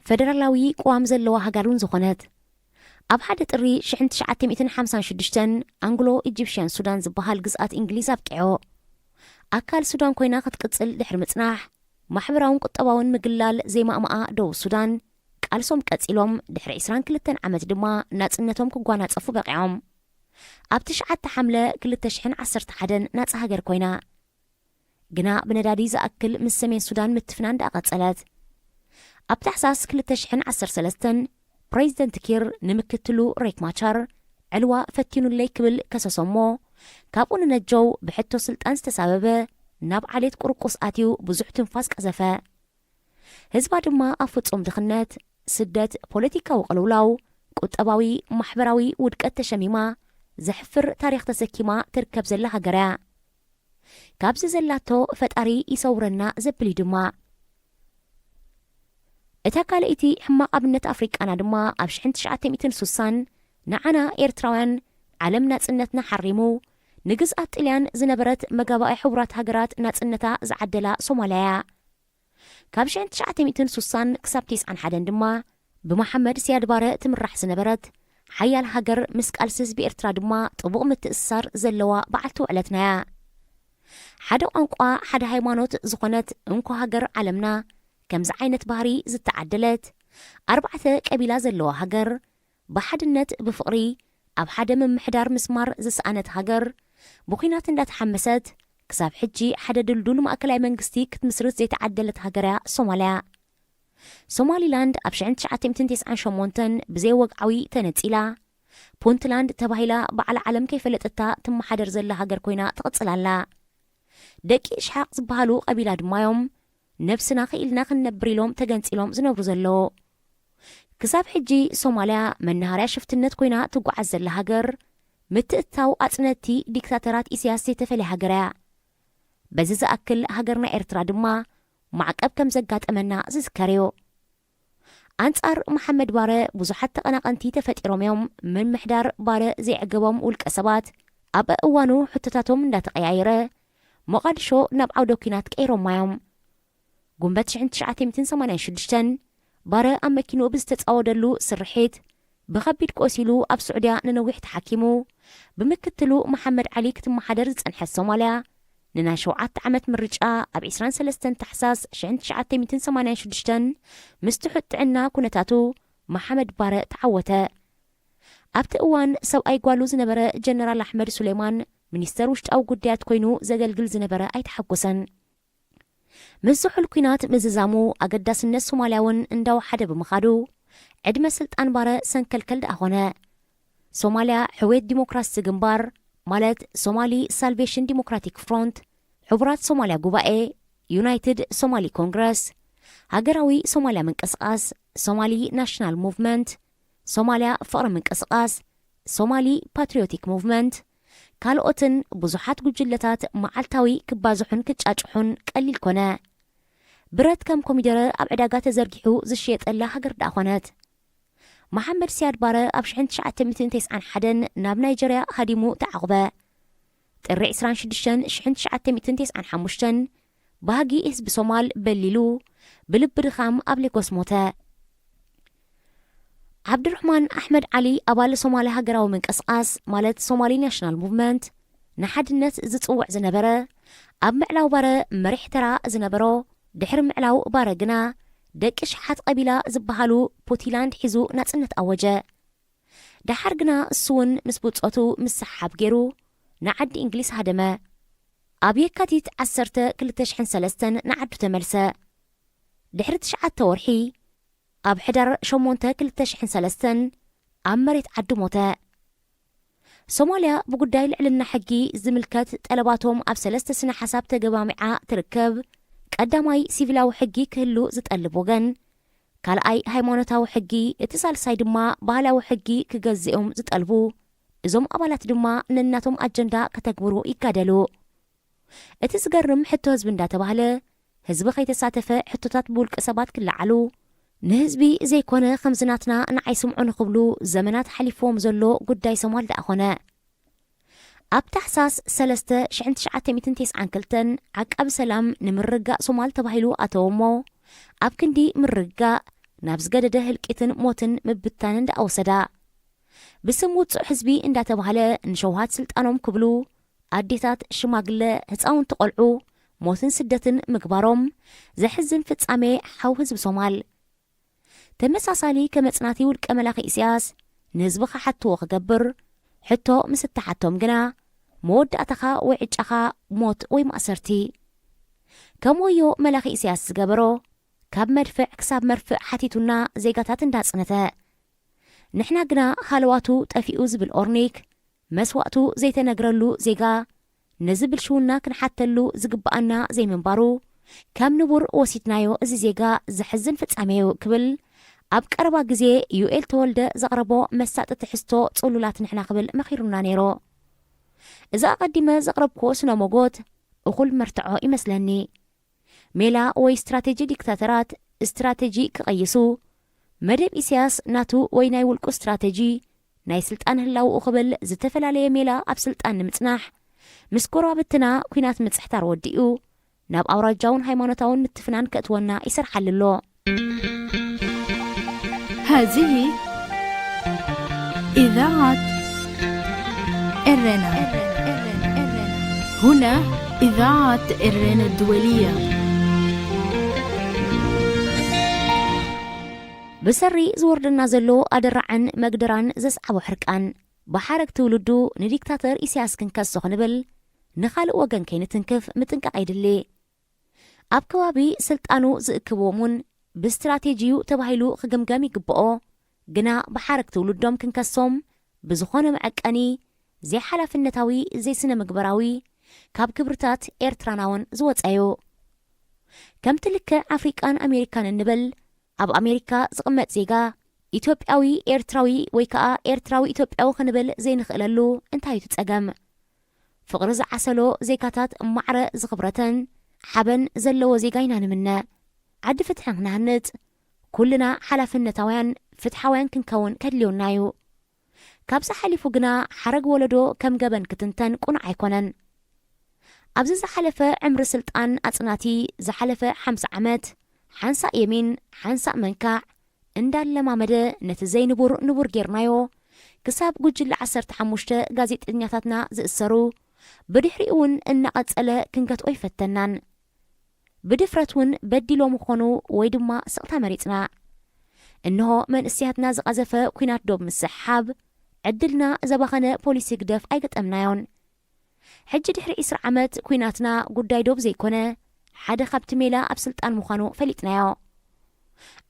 ፈደራላዊ ቅዋም ዘለዋ ሃገር እውን ዝኾነት። ኣብ ሓደ ጥሪ ሽሕን ትሽዓተ ሚእትን ሓምሳን ሽዱሽተን ኣንግሎ ኢጂፕሽያን ሱዳን ዝበሃል ግዝኣት እንግሊዝ ኣብቂዑ። ኣካል ሱዳን ኮይና ክትቅጽል ድሕሪ ምጽናሕ፣ ማሕበራውን ቁጠባውን ምግላል ዘይማእማኣ ደቡብ ሱዳን፣ ቃልሶም ቀጺሎም፣ ድሕሪ ዕስራን ክልተን ዓመት ድማ ናጽነቶም ክጓናጸፉ በቂዖም። ኣብ ትሽዓተ ሓምለ ክልተ ሽሕን ዓሰርተ ሓደን ናጻ ሃገር ኮይና። ግና ብነዳዲ ዝኣክል ምስ ሰሜን ሱዳን ምትፍናን ደኣ ቀጸለት። ኣብ ታሕሳስ ክልተ ሽሕን ዓሰርተ ሰለስተን ፕሬዚደንት ኪር ንምክትሉ ሬክ ማቻር ዕልዋ ፈቲኑለይ ክብል ከሰሶ እሞ፣ ካብኡ ንነጀው ብሕቶ ስልጣን ዝተሳበበ ናብ ዓሌት ቁርቁስ ኣትዩ ብዙሕ ትንፋስ ቀዘፈ። ህዝባ ድማ ኣብ ፍጹም ድኽነት፣ ስደት፣ ፖለቲካዊ ቅልውላው፣ ቁጠባዊ፣ ማሕበራዊ ውድቀት ተሸሚማ ዘሕፍር ታሪኽ ተሰኪማ ትርከብ ዘላ ሃገር እያ። ካብዚ ዘላቶ ፈጣሪ ይሰውረና ዘብል እዩ ድማ። እታ ካልኣይቲ ሕማቕ ኣብነት ኣፍሪቃና ድማ ኣብ ሽሕን ትሽዓተ ሚእትን ሱሳን ንዓና ኤርትራውያን ዓለም ናጽነትና ሓሪሙ ንግዝኣት ጥልያን ዝነበረት መጋባኣይ ሕቡራት ሃገራት ናጽነታ ዝዓደላ ሶማልያ እያ። ካብ ሽሕን ትሽዓተ ሚእትን ሱሳን ክሳብ ተስዓን ሓደን ድማ ብመሓመድ ሲያድ ባረ ትምራሕ ዝነበረት ሓያል ሃገር ምስ ቃልሲ ህዝቢ ኤርትራ ድማ ጥቡቕ ምትእስሳር ዘለዋ በዓልቲ ውዕለትና እያ። ሓደ ቋንቋ፣ ሓደ ሃይማኖት ዝኾነት እንኮ ሃገር ዓለምና ከምዚ ዓይነት ባህሪ ዝተዓደለት፣ ኣርባዕተ ቀቢላ ዘለዋ ሃገር፣ ብሓድነት ብፍቕሪ ኣብ ሓደ ምምሕዳር ምስማር ዝሰኣነት ሃገር፣ ብኲናት እንዳተሓመሰት ክሳብ ሕጂ ሓደ ድልዱል ማእከላይ መንግስቲ ክትምስርት ዘይተዓደለት ሃገር እያ ሶማልያ። ሶማሊላንድ ኣብ ሽሕን ትሽዓተ ሚእትን ተስዓን ሸሞንተን ብዘይ ወግዓዊ ተነጺላ፣ ፑንትላንድ ተባሂላ ባዕላ ዓለም ከይፈለጠታ ትመሓደር ዘላ ሃገር ኮይና ትቕጽል ኣላ። ደቂ ኢስሓቅ ዝበሃሉ ቀቢላ ድማ እዮም ነብስና ክኢልና ክንነብር ኢሎም ተገንጺሎም ዝነብሩ ዘለዉ። ክሳብ ሕጂ ሶማልያ መናሃርያ ሽፍትነት ኮይና ትጓዓዝ ዘላ ሃገር፣ ምትእትታው ኣጽነቲ ዲክታተራት ኢሳያስ ዘይተፈልየ ሃገር እያ። በዚ ዝኣክል ሃገርና ኤርትራ ድማ ማዕቀብ ከም ዘጋጠመና ዝዝከር እዩ። ኣንጻር መሓመድ ባረ ብዙሓት ተቐናቐንቲ ተፈጢሮም እዮም። ምምሕዳር ባረ ዘይዕገቦም ውልቀ ሰባት ኣብ እዋኑ ሕቶታቶም እንዳተቐያየረ ሞቓድሾ ናብ ዓውደ ኲናት ቀይሮማ እዮም። ጉንበት ሽሕን ትሽዓተ ሚእትን ሰማንያን ሽዱሽተን ባረ ኣብ መኪንኡ ብዝተጻወደሉ ስርሒት ብኸቢድ ቆሲሉ ኣብ ስዑድያ ንነዊሕ ተሓኪሙ። ብምክትሉ መሓመድ ዓሊ ክትመሓደር ዝጸንሐት ሶማልያ ንናይ ሸውዓተ ዓመት ምርጫ ኣብ ዕስራን ሰለስተን ታሕሳስ ሽሕን ትሽዓተ ሚእትን ሰማንያን ሽዱሽተን ምስ ትሑት ጥዕና ኩነታቱ መሓመድ ባረ ተዓወተ። ኣብቲ እዋን ሰብኣይ ጓሉ ዝነበረ ጀነራል ኣሕመድ ሱሌማን ሚኒስተር ውሽጣዊ ጉዳያት ኮይኑ ዘገልግል ዝነበረ ኣይተሓጎሰን። ምስ ዝሑል ኲናት ምዝዛሙ ኣገዳስነት ሶማልያ እውን እንዳወሓደ ብምኻዱ ዕድመ ስልጣን ባረ ሰንከልከል ደኣ ኾነ። ሶማልያ ሕውየት ዲሞክራሲ ግንባር ማለት ሶማሊ ሳልቬሽን ዲሞክራቲክ ፍሮንት፣ ሕቡራት ሶማልያ ጉባኤ፣ ዩናይትድ ሶማሊ ኮንግረስ፣ ሃገራዊ ሶማልያ ምንቅስቃስ፣ ሶማሊ ናሽናል ሙቭመንት፣ ሶማልያ ፍቕሪ ምንቅስቃስ፣ ሶማሊ ፓትሪዮቲክ ሙቭመንት፣ ካልኦትን ብዙሓት ጉጅለታት መዓልታዊ ክባዝሑን ክጫጭሑን ቀሊል ኮነ። ብረት ከም ኮሚደረ ኣብ ዕዳጋ ተዘርጊሑ ዝሽየጠላ ሃገር ደኣ ኮነት። መሓመድ ሲያድ ባረ ኣብ ሽሕን ትሽዓተ ሚእትን ተስዓን ሓደን ናብ ናይጀርያ ሃዲሙ ተዓቑበ። ጥሪ ዕስራን ሽዱሽተን ሽሕን ትሽዓተ ሚእትን ተስዓን ሓሙሽተን ባህጊ ህዝቢ ሶማል በሊሉ ብልቢ ድኻም ኣብ ሌጎስ ሞተ። ዓብድርሕማን ኣሕመድ ዓሊ ኣባል ሶማሊ ሃገራዊ ምንቅስቓስ ማለት ሶማሊ ናሽናል ሙቭመንት ንሓድነት ዝጽውዕ ዝነበረ ኣብ ምዕላው ባረ መሪሕ ተራ ዝነበሮ ድሕሪ ምዕላው ባረ ግና ደቂ ሸሓት ቀቢላ ዝበሃሉ ፑቲላንድ ሒዙ ናጽነት ኣወጀ። ደሓር ግና እሱ እውን ምስ ብጾቱ ምስሓብ ገይሩ ንዓዲ እንግሊዝ ሃደመ። ኣብ የካቲት ዓሰርተ ክልተ ሽሕን ሰለስተን ንዓዱ ተመልሰ። ድሕሪ ትሽዓተ ወርሒ ኣብ ሕዳር ሸሞንተ ክልተ ሽሕን ሰለስተን ኣብ መሬት ዓዱ ሞተ። ሶማልያ ብጉዳይ ልዕልና ሕጊ ዝምልከት ጠለባቶም ኣብ ሰለስተ ስነ ሓሳብ ተገማሚዓ ትርከብ። ቀዳማይ ሲቪላዊ ሕጊ ክህሉ ዝጠልብ ወገን፣ ካልኣይ ሃይማኖታዊ ሕጊ፣ እቲ ሳልሳይ ድማ ባህላዊ ሕጊ ክገዝኦም ዝጠልቡ። እዞም ኣባላት ድማ ነናቶም ኣጀንዳ ከተግብሩ ይጋደሉ። እቲ ዝገርም ሕቶ ህዝቢ እንዳተባህለ ህዝቢ ከይተሳተፈ ሕቶታት ብውልቀ ሰባት ክለዓሉ ንህዝቢ ዘይኮነ ከምዚ ናትና ንዓይ ስምዑ ንክብሉ ዘመናት ሓሊፍዎም ዘሎ ጉዳይ ሶማል ደኣ ኮነ። ኣብ ታሕሳስ ሰለስተ ሽሕን ትሽዓተ ሚእትን ተስዓን ክልተን ዓቃቢ ሰላም ንምርግጋእ ሶማል ተባሂሉ ኣተወ እሞ ኣብ ክንዲ ምርግጋእ ናብ ዝገደደ ህልቂትን ሞትን ምብታንን ደኣ ወሰዳ። ብስም ውጹዕ ህዝቢ እንዳተባህለ ንሸውሃት ስልጣኖም ክብሉ ኣዴታት፣ ሽማግለ፣ ህፃውንቲ ቆልዑ ሞትን ስደትን ምግባሮም ዘሕዝን ፍጻሜ ሓው ህዝቢ ሶማል። ተመሳሳሊ ከመጽናቲ ውልቀ መላኺ ኢሳያስ ንህዝቢ ክሓትዎ ክገብር ሕቶ ምስ እተሓቶም ግና መወዳእታኻ ወይ ዕጫኻ ሞት ወይ ማእሰርቲ። ከም ወዮ መላኺ ኢሳያስ ዝገበሮ ካብ መድፍዕ ክሳብ መርፍእ ሓቲቱና ዜጋታት እንዳጽነተ። ንሕና ግና ሃለዋቱ ጠፊኡ ዝብል ኦርኒክ መስዋእቱ ዘይተነግረሉ ዜጋ ነዚ ብልሽውና ክንሓተሉ ዝግብኣና ዘይምንባሩ ከም ንቡር ወሲድናዮ እዚ ዜጋ ዘሕዝን ፍጻሜ እዩ ክብል ኣብ ቀረባ ግዜ ዩኤል ተወልደ ዘቕረቦ መሳጢ ትሕዝቶ ጽሉላት ንሕና ክብል መኺሩና ነይሩ። እዚ ኣቐዲመ ዘቕረብክዎ ስነ ሞጎት እኹል መርትዖ ይመስለኒ። ሜላ ወይ ስትራቴጂ ዲክታተራት ስትራቴጂ ክቐይሱ መደብ ኢሳያስ ናቱ ወይ ናይ ውልቁ ስትራቴጂ ናይ ስልጣን ህላውኡ ክብል ዝተፈላለየ ሜላ ኣብ ስልጣን ንምጽናሕ ምስ ጎረባብትና ኲናት ምጽሕታር ወዲኡ ናብ ኣውራጃውን ሃይማኖታውን ምትፍናን ከእትወና ይሰርሓሉ ኣሎ። هذه إذاعة إرنا. هنا إذاعة إرنا الدولية. ብሰሪ ዝወርደና ዘሎ ኣደራዕን መግደራን ዘስዓቦ ሕርቃን ብሓረግ ትውልዱ ንዲክታተር ኢሳያስ ክንከሶ ክንብል ንኻልእ ወገን ከይንትንክፍ ምጥንቃቕ የድሊ። ኣብ ከባቢ ስልጣኑ ዝእክብዎም እውን ብስትራቴጂዩ ተባሂሉ ክግምገም ይግብኦ። ግና ብሓረግ ትውልዶም ክንከሶም ብዝኾነ መዐቀኒ ዘይሓላፍነታዊ ዘይስነ ምግበራዊ ካብ ክብርታት ኤርትራና እውን ዝወፀ እዩ። ከምቲ ልክዕ ኣፍሪቃን ኣሜሪካን እንብል ኣብ ኣሜሪካ ዝቕመጥ ዜጋ ኢትዮጵያዊ ኤርትራዊ ወይ ከዓ ኤርትራዊ ኢትዮጵያዊ ክንብል ዘይንኽእለሉ እንታይ እቲ ጸገም? ፍቕሪ ዝዓሰሎ ዜጋታት ማዕረ ዝኽብረተን ሓበን ዘለዎ ዜጋ ኢና ንምነ። ዓዲ ፍትሒ ክንሃንጽ ኩልና ሓላፍነታውያን ፍትሓውያን ክንከውን ከድልዮና እዩ። ካብዚ ሓሊፉ ግና ሓረግ ወለዶ ከም ገበን ክትንተን ቁኑዕ ኣይኮነን። ኣብዚ ዝሓለፈ ዕምሪ ስልጣን ኣጽናቲ ዝሓለፈ ሓምሳ ዓመት ሓንሳእ የሚን ሓንሳእ መንካዕ እንዳለማመደ ነቲ ዘይንቡር ንቡር ጌርናዮ ክሳብ ጉጅለ ዓሰርተ ሓሙሽተ ጋዜጠኛታትና ዝእሰሩ ብድሕሪኡ እውን እናቐጸለ ክንገትኦ ይፈተናን። ብድፍረት እውን በዲሎ ምኾኑ ወይ ድማ ስቕታ መሪጽና። እንሆ መንእሰያትና ዝቐዘፈ ኲናት ዶብ ምስሕሓብ ዕድልና ዘባኸነ ፖሊሲ ህግደፍ ኣይገጠምናዮን። ሕጂ ድሕሪ ዕስራ ዓመት ኲናትና ጉዳይ ዶብ ዘይኮነ ሓደ ካብቲ ሜላ ኣብ ስልጣን ምዃኑ ፈሊጥናዮ።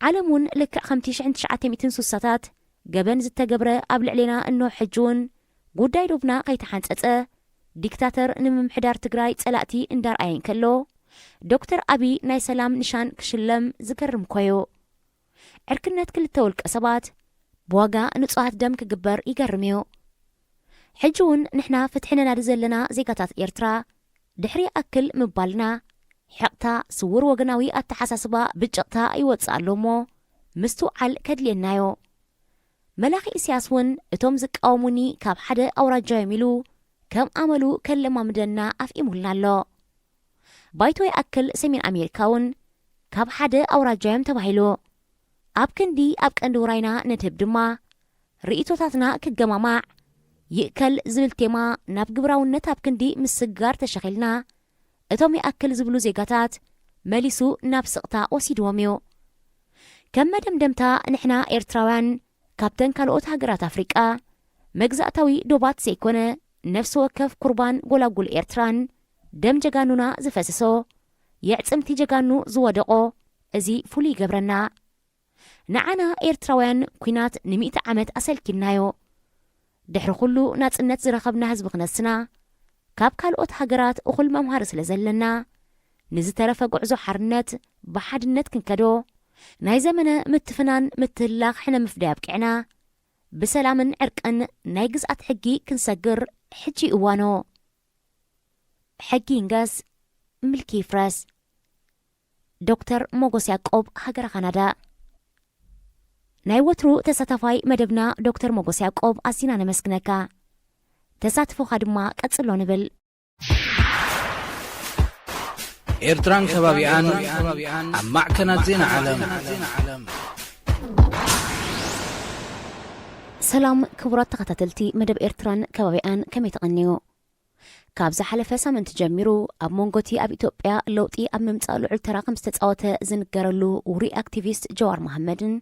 ዓለም እውን ልክዕ ከምቲ ሽሕን ትሽዓተ ሚእትን ሱሳታት ገበን ዝተገብረ ኣብ ልዕሌና እንሆ ሕጂ እውን ጉዳይ ዶብና ከይተሓንጸጸ ዲክታተር ንምምሕዳር ትግራይ ጸላእቲ እንዳርኣየ እንከሎ ዶክተር ኣብይ ናይ ሰላም ንሻን ክሽለም ዝገርም ኮዩ። ዕርክነት ክልተ ውልቀ ሰባት ብዋጋ ንጹሃት ደም ክግበር ይገርም እዩ። ሕጂ እውን ንሕና ፍትሒ ነናዲ ዘለና ዜጋታት ኤርትራ ድሕሪ ኣክል ምባልና ሕቕታ ስውር ወገናዊ ኣተሓሳስባ ብጭቕታ ይወጽእ ኣሎ እሞ ምስትውዓል ከድልየናዮ። መላኺ ኢሳያስ እውን እቶም ዝቃወሙኒ ካብ ሓደ ኣውራጃዮም ኢሉ ከም ኣመሉ ከለማምደና ኣፍኢሙልና ኣሎ። ባይቶ ይኣክል ሰሜን ኣሜሪካ እውን ካብ ሓደ ኣውራጃ እዮም ተባሂሉ። ኣብ ክንዲ ኣብ ቀንዲ ውራይና ነድህብ ድማ፣ ርእይቶታትና ክገማማዕ፣ ይእከል ዝብል ቴማ ናብ ግብራውነት ኣብ ክንዲ ምስግጋር ተሸኺልና፣ እቶም ይኣክል ዝብሉ ዜጋታት መሊሱ ናብ ስቕታ ወሲድዎም እዩ። ከም መደምደምታ፣ ንሕና ኤርትራውያን ካብተን ካልኦት ሃገራት ኣፍሪቃ መግዛእታዊ ዶባት ዘይኮነ፣ ነፍሲ ወከፍ ኩርባን ጎላጉል ኤርትራን ደም ጀጋኑና ዝፈሰሶ፣ የዕጽምቲ ጀጋኑ ዝወደቖ፣ እዚ ፍሉይ ይገብረና። ንዓና ኤርትራውያን ኲናት ንሚእቲ ዓመት ኣሰልኪናዮ። ድሕሪ ኩሉ ናጽነት ዝረኸብና ህዝቢ ክነስና፣ ካብ ካልኦት ሃገራት እኹል መምሃሪ ስለ ዘለና፣ ንዝተረፈ ጉዕዞ ሓርነት ብሓድነት ክንከዶ፣ ናይ ዘመነ ምትፍናን ምትህልላኽ ሕነ ምፍዳይ ኣብቂዕና፣ ብሰላምን ዕርቅን ናይ ግዝኣት ሕጊ ክንሰግር ሕጂ እዋኖ። ሕጊ ይንገስ፣ ምልኪ ይፍረስ። ዶክተር ሞጎስ ያዕቆብ፣ ሃገረ ካናዳ። ናይ ወትሩ ተሳታፋይ መደብና ዶክተር ሞጎስ ያዕቆብ፣ ኣዚና ነመስግነካ። ተሳትፎኻ ድማ ቀጽሎ ንብል። ኤርትራን ከባቢኣን ኣብ ማዕከናት ዜና ዓለም። ሰላም ክቡራት ተኸታተልቲ መደብ ኤርትራን ከባቢኣን፣ ከመይ ተቐንዩ? ካብ ዝሓለፈ ሳምንቲ ጀሚሩ ኣብ መንጎቲ ኣብ ኢትዮጵያ ለውጢ ኣብ ምምጻእ ልዑል ተራ ከም ዝተጻወተ ዝንገረሉ ውሩይ ኣክቲቪስት ጀዋር መሓመድን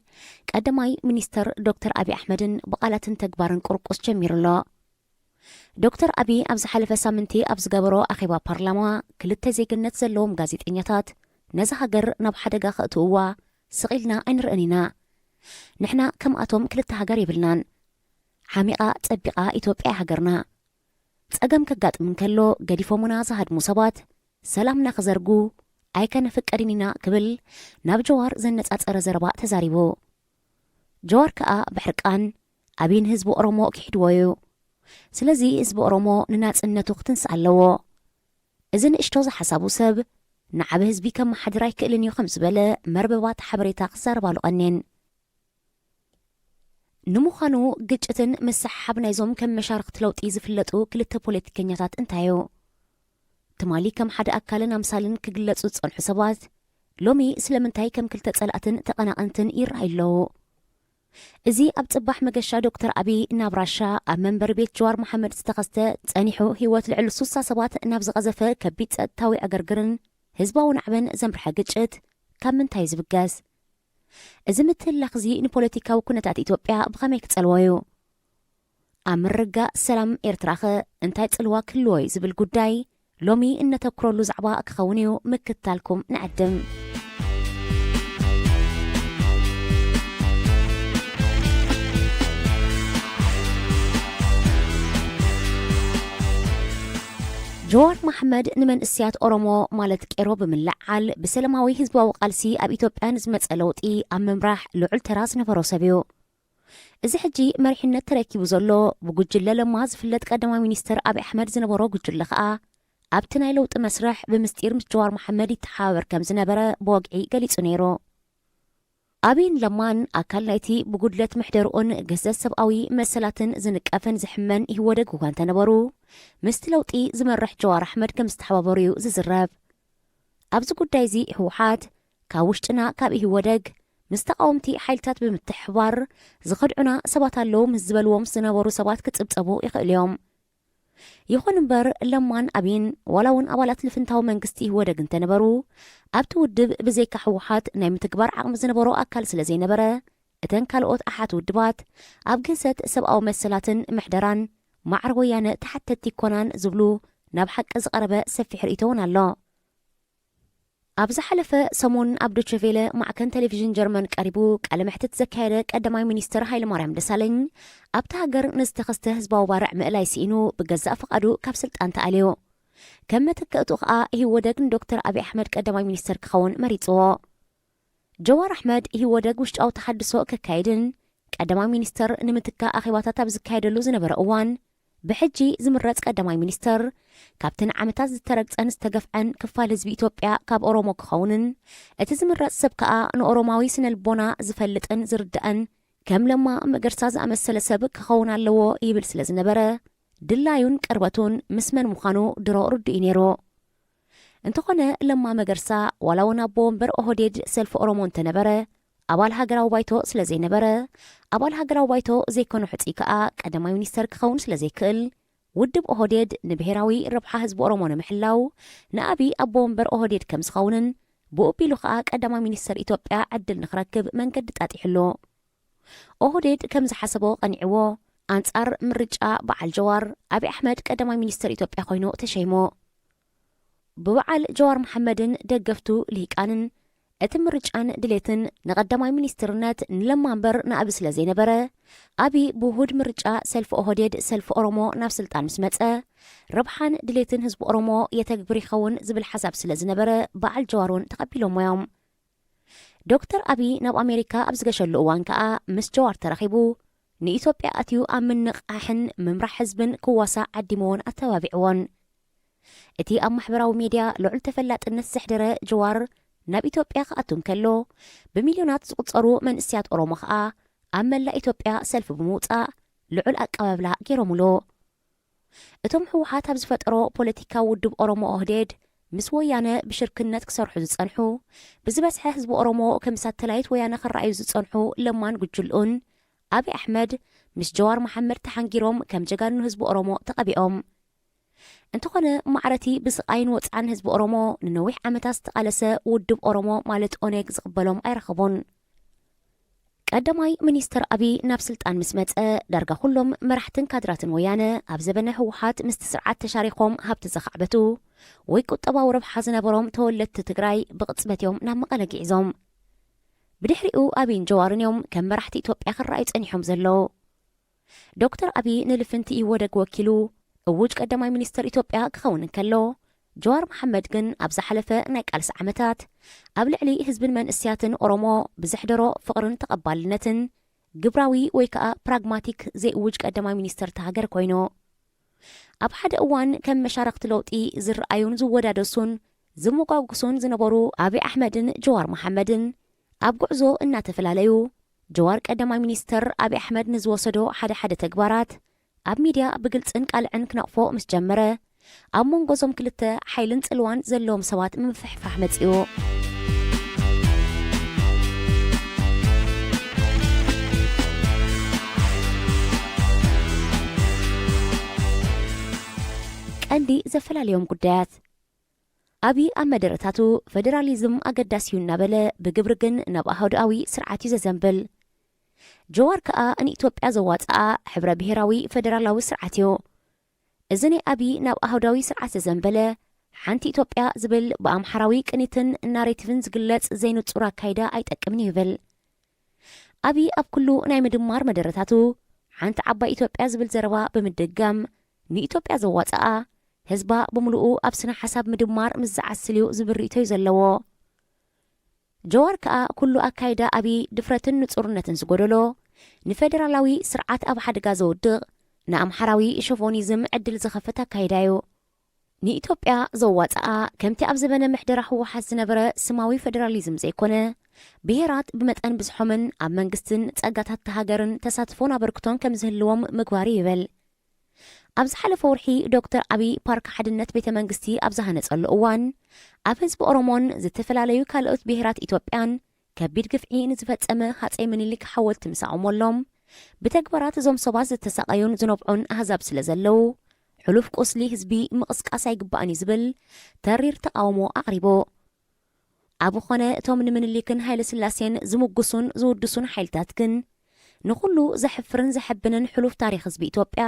ቀዳማይ ሚኒስተር ዶክተር ኣብይ ኣሕመድን ብቓላትን ተግባርን ቁርቁስ ጀሚሩ ኣሎ። ዶክተር ኣብይ ኣብ ዝሓለፈ ሳምንቲ ኣብ ዝገበሮ ኣኼባ ፓርላማ፣ ክልተ ዜግነት ዘለዎም ጋዜጠኛታት ነዛ ሃገር ናብ ሓደጋ ከእትውዋ ስቕ ኢልና ኣይንርእን ኢና። ንሕና ከምኣቶም ክልተ ሃገር የብልናን። ሓሚቓ ጸቢቓ ኢትዮጵያ እያ ሃገርና። ጸገም ከጋጥም እንከሎ ገዲፎሙና ዝሃድሙ ሰባት ሰላምና ክዘርጉ ኣይከነፍቀድን ኢና ክብል ናብ ጀዋር ዘነጻጸረ ዘረባ ተዛሪቡ። ጀዋር ከኣ ብሕርቃን ኣብይ ንህዝቢ ኦሮሞ ክሒድዎ እዩ። ስለዚ ህዝቢ ኦሮሞ ንናጽነቱ ክትንስእ ኣለዎ። እዚ ንእሽቶ ዝሓሳቡ ሰብ ንዓቢ ህዝቢ ከመሓድር ኣይክእልን እዩ ከም ዝበለ መርበባት ሓበሬታ ክዛረባሉ ቀንየን። ንምዃኑ ግጭትን ምስሕሓብ ናይዞም ከም መሻርኽቲ ለውጢ ዝፍለጡ ክልተ ፖለቲከኛታት እንታይ እዩ? ትማሊ ከም ሓደ ኣካልን ኣምሳልን ክግለጹ ዝጸንሑ ሰባት ሎሚ ስለምንታይ ከም ክልተ ጸላእትን ተቐናቐንትን ይረኣዩ ኣለዉ? እዚ ኣብ ጽባሕ መገሻ ዶክተር ኣብይ ናብ ራሻ ኣብ መንበሪ ቤት ጀዋር መሓመድ ዝተኸስተ ጸኒሑ ህይወት ልዕሊ ሱሳ ሰባት ናብ ዝቐዘፈ ከቢድ ጸጥታዊ ዕግርግርን ህዝባዊ ናዕብን ዘምርሐ ግጭት ካብ ምንታይ እዩ ዝብገስ? እዚ ምትህልላኽ እዚ ንፖለቲካዊ ኩነታት ኢትዮጵያ ብኸመይ ክጸልዎ እዩ? ኣብ ምርግጋእ ሰላም ኤርትራኸ እንታይ ጽልዋ ክህልዎ እዩ ዝብል ጉዳይ ሎሚ እነተኩረሉ ዛዕባ ክኸውን እዩ። ምክትታልኩም ንዕድም። ጀዋር መሓመድ ንመንእሰያት ኦሮሞ ማለት ቄሮ ብምልዓል ብሰላማዊ ህዝባዊ ቃልሲ ኣብ ኢትዮጵያ ንዝመጸ ለውጢ ኣብ ምምራሕ ልዑል ተራ ዝነበሮ ሰብ እዩ። እዚ ሕጂ መሪሕነት ተረኪቡ ዘሎ ብጉጅለ ለማ ዝፍለጥ ቀዳማይ ሚኒስተር ኣብይ ኣሕመድ ዝነበሮ ጉጅለ ከኣ ኣብቲ ናይ ለውጢ መስርሕ ብምስጢር ምስ ጀዋር መሓመድ ይተሓባበር ከም ዝነበረ ብወግዒ ገሊጹ ነይሩ። ኣብይን ለማን ኣካል ናይቲ ብጉድለት ምሕደርኡን ግህሰት ሰብኣዊ መሰላትን ዝንቀፍን ዝሕመን ኢህወደግ እኳ እንተነበሩ፣ ምስቲ ለውጢ ዝመርሕ ጀዋር ኣሕመድ ከም ዝተሓባበሩ እዩ ዝዝረብ። ኣብዚ ጉዳይ እዚ ህወሓት ካብ ውሽጥና ካብ ኢህወደግ ምስ ተቓወምቲ ሓይልታት ብምትሕባር ዝኸድዑና ሰባት ኣለዉ ምስ ዝበልዎም ዝነበሩ ሰባት ክጽብጸቡ ይኽእሉ እዮም። ይኹን እምበር ለማን ኣብይን ዋላ እውን ኣባላት ልፍንታዊ መንግስቲ ኢህወደግ እንተነበሩ ኣብቲ ውድብ ብዘይካ ህወሓት ናይ ምትግባር ዓቕሚ ዝነበሮ ኣካል ስለ ዘይነበረ እተን ካልኦት ኣሓት ውድባት ኣብ ግህሰት ሰብኣዊ መሰላትን ምሕደራን ማዕረ ወያነ ተሓተቲ ይኮናን ዝብሉ ናብ ሓቂ ዝቐረበ ሰፊሕ ርእይቶ እውን ኣሎ። ኣብ ዝሓለፈ ሰሙን ኣብ ዶቸቬለ ማዕከን ቴሌቪዥን ጀርመን ቀሪቡ ቃለ መሕትት ዘካየደ ቀዳማይ ሚኒስትር ሃይለማርያም ደሳለኝ ኣብታ ሃገር ንዝተኸስተ ህዝባዊ ባርዕ ምእላይ ስኢኑ ብገዛእ ፍቓዱ ካብ ስልጣን ተኣልዩ። ከም መተክእቱ ከኣ ኢህወደግ ንዶክተር ኣብይ ኣሕመድ ቀዳማይ ሚኒስትር ክኸውን መሪጽዎ። ጀዋር ኣሕመድ ኢህወደግ ውሽጣዊ ተሓድሶ ከካይድን ቀዳማይ ሚኒስተር ንምትካእ ኣኼባታት ኣብ ዝካየደሉ ዝነበረ እዋን ብሕጂ ዝምረጽ ቀዳማይ ሚኒስተር ካብተን ዓመታት ዝተረግጸን ዝተገፍዐን ክፋል ህዝቢ ኢትዮጵያ ካብ ኦሮሞ ክኸውንን እቲ ዝምረጽ ሰብ ከኣ ንኦሮማዊ ስነ ልቦና ዝፈልጥን ዝርዳእን ከም ለማ መገርሳ ዝኣመሰለ ሰብ ክኸውን ኣለዎ ይብል ስለ ዝነበረ ድላዩን ቅርበቱን ምስ መን ምዃኑ ድሮ ርዱእ እዩ ነይሩ። እንተኾነ ለማ መገርሳ ዋላ እውን ኣቦ ወንበር ኦህዴድ ሰልፊ ኦሮሞ እንተነበረ፣ ኣባል ሃገራዊ ባይቶ ስለ ዘይነበረ፣ ኣባል ሃገራዊ ባይቶ ዘይኮነ ሕጹይ ከኣ ቀዳማይ ሚኒስተር ክኸውን ስለ ዘይክእል፣ ውድብ ኦህዴድ ንብሄራዊ ረብሓ ህዝቢ ኦሮሞ ንምሕላው ንኣብይ ኣቦ ወንበር ኦህዴድ ከም ዝኸውንን ብኡ ኣቢሉ ከኣ ቀዳማይ ሚኒስተር ኢትዮጵያ ዕድል ንክረክብ መንገዲ ጣጢሕሉ። ኦህዴድ ከም ዝሓሰቦ ቀኒዕዎ፣ ኣንጻር ምርጫ በዓል ጀዋር፣ ኣብይ ኣሕመድ ቀዳማይ ሚኒስተር ኢትዮጵያ ኮይኑ ተሸይሞ። ብበዓል ጀዋር መሓመድን ደገፍቱ ልሂቃንን እቲ ምርጫን ድሌትን ንቐዳማይ ሚኒስትርነት ንለማ እምበር ንኣብይ ስለ ዘይነበረ፣ ኣብይ ብውሁድ ምርጫ ሰልፊ ኦህዴድ ሰልፊ ኦሮሞ ናብ ስልጣን ምስ መጸ፣ ረብሓን ድሌትን ህዝቢ ኦሮሞ የተግብር ይኸውን ዝብል ሓሳብ ስለ ዝነበረ፣ በዓል ጀዋር እውን ተቐቢሎሞ እዮም። ዶክተር ኣብይ ናብ ኣሜሪካ ኣብ ዝገሸሉ እዋን ከኣ ምስ ጀዋር ተራኺቡ፣ ንኢትዮጵያ ኣትዩ ኣብ ምንቕቓሕን ምምራሕ ህዝብን ክዋሳእ ዓዲምዎን ኣተባቢዕዎን። እቲ ኣብ ማሕበራዊ ሜድያ ልዑል ተፈላጥነት ዘሕደረ ጀዋር ናብ ኢትዮጵያ ክኣቱ እንከሎ፣ ብሚልዮናት ዝቑጸሩ መንእሰያት ኦሮሞ ከኣ ኣብ መላእ ኢትዮጵያ ሰልፊ ብምውጻእ ልዑል ኣቀባብላ ገይሮምሉ። እቶም ህወሓት ኣብ ዝፈጠሮ ፖለቲካዊ ውድብ ኦሮሞ ኦህዴድ ምስ ወያነ ብሽርክነት ክሰርሑ ዝጸንሑ፣ ብዝበዝሐ ህዝቢ ኦሮሞ ከም ሳተላይት ወያነ ክረኣዩ ዝጸንሑ ለማን ጉጅልኡን፣ ኣብይ ኣሕመድ ምስ ጀዋር መሓመድ ተሓንጊሮም ከም ጀጋኑ ህዝቢ ኦሮሞ ተቐቢኦም። እንተኾነ ማዕረቲ ብስቓይን ወጽዓን ህዝቢ ኦሮሞ ንነዊሕ ዓመታት ዝተቓለሰ ውድብ ኦሮሞ ማለት ኦነግ ዝቕበሎም ኣይረኸቡን። ቀዳማይ ሚኒስተር ኣብይ ናብ ስልጣን ምስ መጸ፣ ዳርጋ ኩሎም መራሕትን ካድራትን ወያነ ኣብ ዘበነ ህወሓት ምስቲ ስርዓት ተሻሪኾም ሃብቲ ዘኻዕበቱ ወይ ቁጠባዊ ረብሓ ዝነበሮም ተወለድቲ ትግራይ ብቕጽበት እዮም ናብ መቐለ ግዒዞም። ብድሕሪኡ ኣብይን ጀዋርን እዮም ከም መራሕቲ ኢትዮጵያ ክረኣዩ ጸኒሖም ዘለዉ። ዶክተር ኣብይ ንልፍንቲ ኢህወደግ ወኪሉ እውጅ ቀዳማይ ሚኒስተር ኢትዮጵያ ክኸውን እንከሎ፣ ጀዋር መሓመድ ግን ኣብ ዝሓለፈ ናይ ቃልሲ ዓመታት ኣብ ልዕሊ ህዝብን መንእስያትን ኦሮሞ ብዘሕደሮ ፍቕርን ተቐባልነትን ግብራዊ ወይ ከኣ ፕራግማቲክ ዘይእውጅ ቀዳማይ ሚኒስተር እታ ሃገር ኮይኑ። ኣብ ሓደ እዋን ከም መሻረኽቲ ለውጢ ዝረኣዩን ዝወዳደሱን ዝመጓጉሱን ዝነበሩ ኣብይ ኣሕመድን ጀዋር መሓመድን ኣብ ጉዕዞ እናተፈላለዩ፣ ጀዋር ቀዳማይ ሚኒስተር ኣብይ ኣሕመድ ንዝወሰዶ ሓደ ሓደ ተግባራት ኣብ ሚድያ ብግልጽን ቃልዕን ክነቕፎ ምስ ጀመረ፣ ኣብ መንጎ እዞም ክልተ ሓይልን ጽልዋን ዘለዎም ሰባት ምፍሕፋሕ መጺኡ። ቀንዲ ዘፈላለዮም ጉዳያት። ኣብይ ኣብ መደረታቱ ፈደራሊዝም ኣገዳሲ እዩ እናበለ፣ ብግብሪ ግን ናብ ኣህዳዊ ስርዓት እዩ ዘዘንብል። ጀዋር ከኣ ንኢትዮጵያ ዘዋጽኣ ሕብረ ብሄራዊ ፈደራላዊ ስርዓት እዩ። እዚ ናይ ኣብይ ናብ ኣህዳዊ ስርዓት ዘዘንበለ፣ ሓንቲ ኢትዮጵያ ዝብል ብኣምሓራዊ ቅኒትን ናሬቲቭን ዝግለጽ ዘይንጹር ኣካይዳ ኣይጠቅምን እዩ ይብል። ኣብይ ኣብ ኩሉ ናይ ምድማር መደረታቱ፣ ሓንቲ ዓባይ ኢትዮጵያ ዝብል ዘረባ ብምድጋም፣ ንኢትዮጵያ ዘዋጽኣ፣ ህዝባ ብምሉኡ ኣብ ስነ ሓሳብ ምድማር ምስ ዝዓስል እዩ ዝብል ርእይቶ እዩ ዘለዎ። ጀዋር ከኣ ኩሉ ኣካይዳ ኣብይ ድፍረትን ንጹርነትን ዝጎደሎ፣ ንፈደራላዊ ስርዓት ኣብ ሓደጋ ዘውድቕ፣ ንኣምሓራዊ ሾቮኒዝም ዕድል ዝኸፍት ኣካይዳ እዩ። ንኢትዮጵያ ዘዋጽኣ፣ ከምቲ ኣብ ዘበነ ምሕደራ ህወሓት ዝነበረ ስማዊ ፈደራሊዝም ዘይኮነ፣ ብሄራት ብመጠን ብዝሖምን ኣብ መንግስትን ጸጋታት እታ ሃገርን ተሳትፎን ኣበርክቶን ከም ዝህልዎም ምግባር እዩ ይብል። ኣብ ዝሓለፈ ወርሒ ዶክተር ኣብይ ፓርክ ሓድነት ቤተ መንግስቲ ኣብ ዝሃነጸሉ እዋን፣ ኣብ ህዝቢ ኦሮሞን ዝተፈላለዩ ካልኦት ብሄራት ኢትዮጵያን ከቢድ ግፍዒ ንዝፈጸመ ሃጸይ ምኒልክ ሓወልቲ ምስ ኣቑመሎም፣ ብተግባራት እዞም ሰባት ዝተሳቐዩን ዝነብዑን ኣህዛብ ስለ ዘለዉ፣ ሕሉፍ ቁስሊ ህዝቢ ምቕስቃስ ኣይግባእን እዩ ዝብል ተሪር ተቓውሞ ኣቕሪቡ። ኣብ ኾነ እቶም ንምኒልክን ሃይለ ስላሴን ዝምጉሱን ዝውድሱን ሓይልታት ግን፣ ንኹሉ ዘሕፍርን ዘሐብንን ሕሉፍ ታሪኽ ህዝቢ ኢትዮጵያ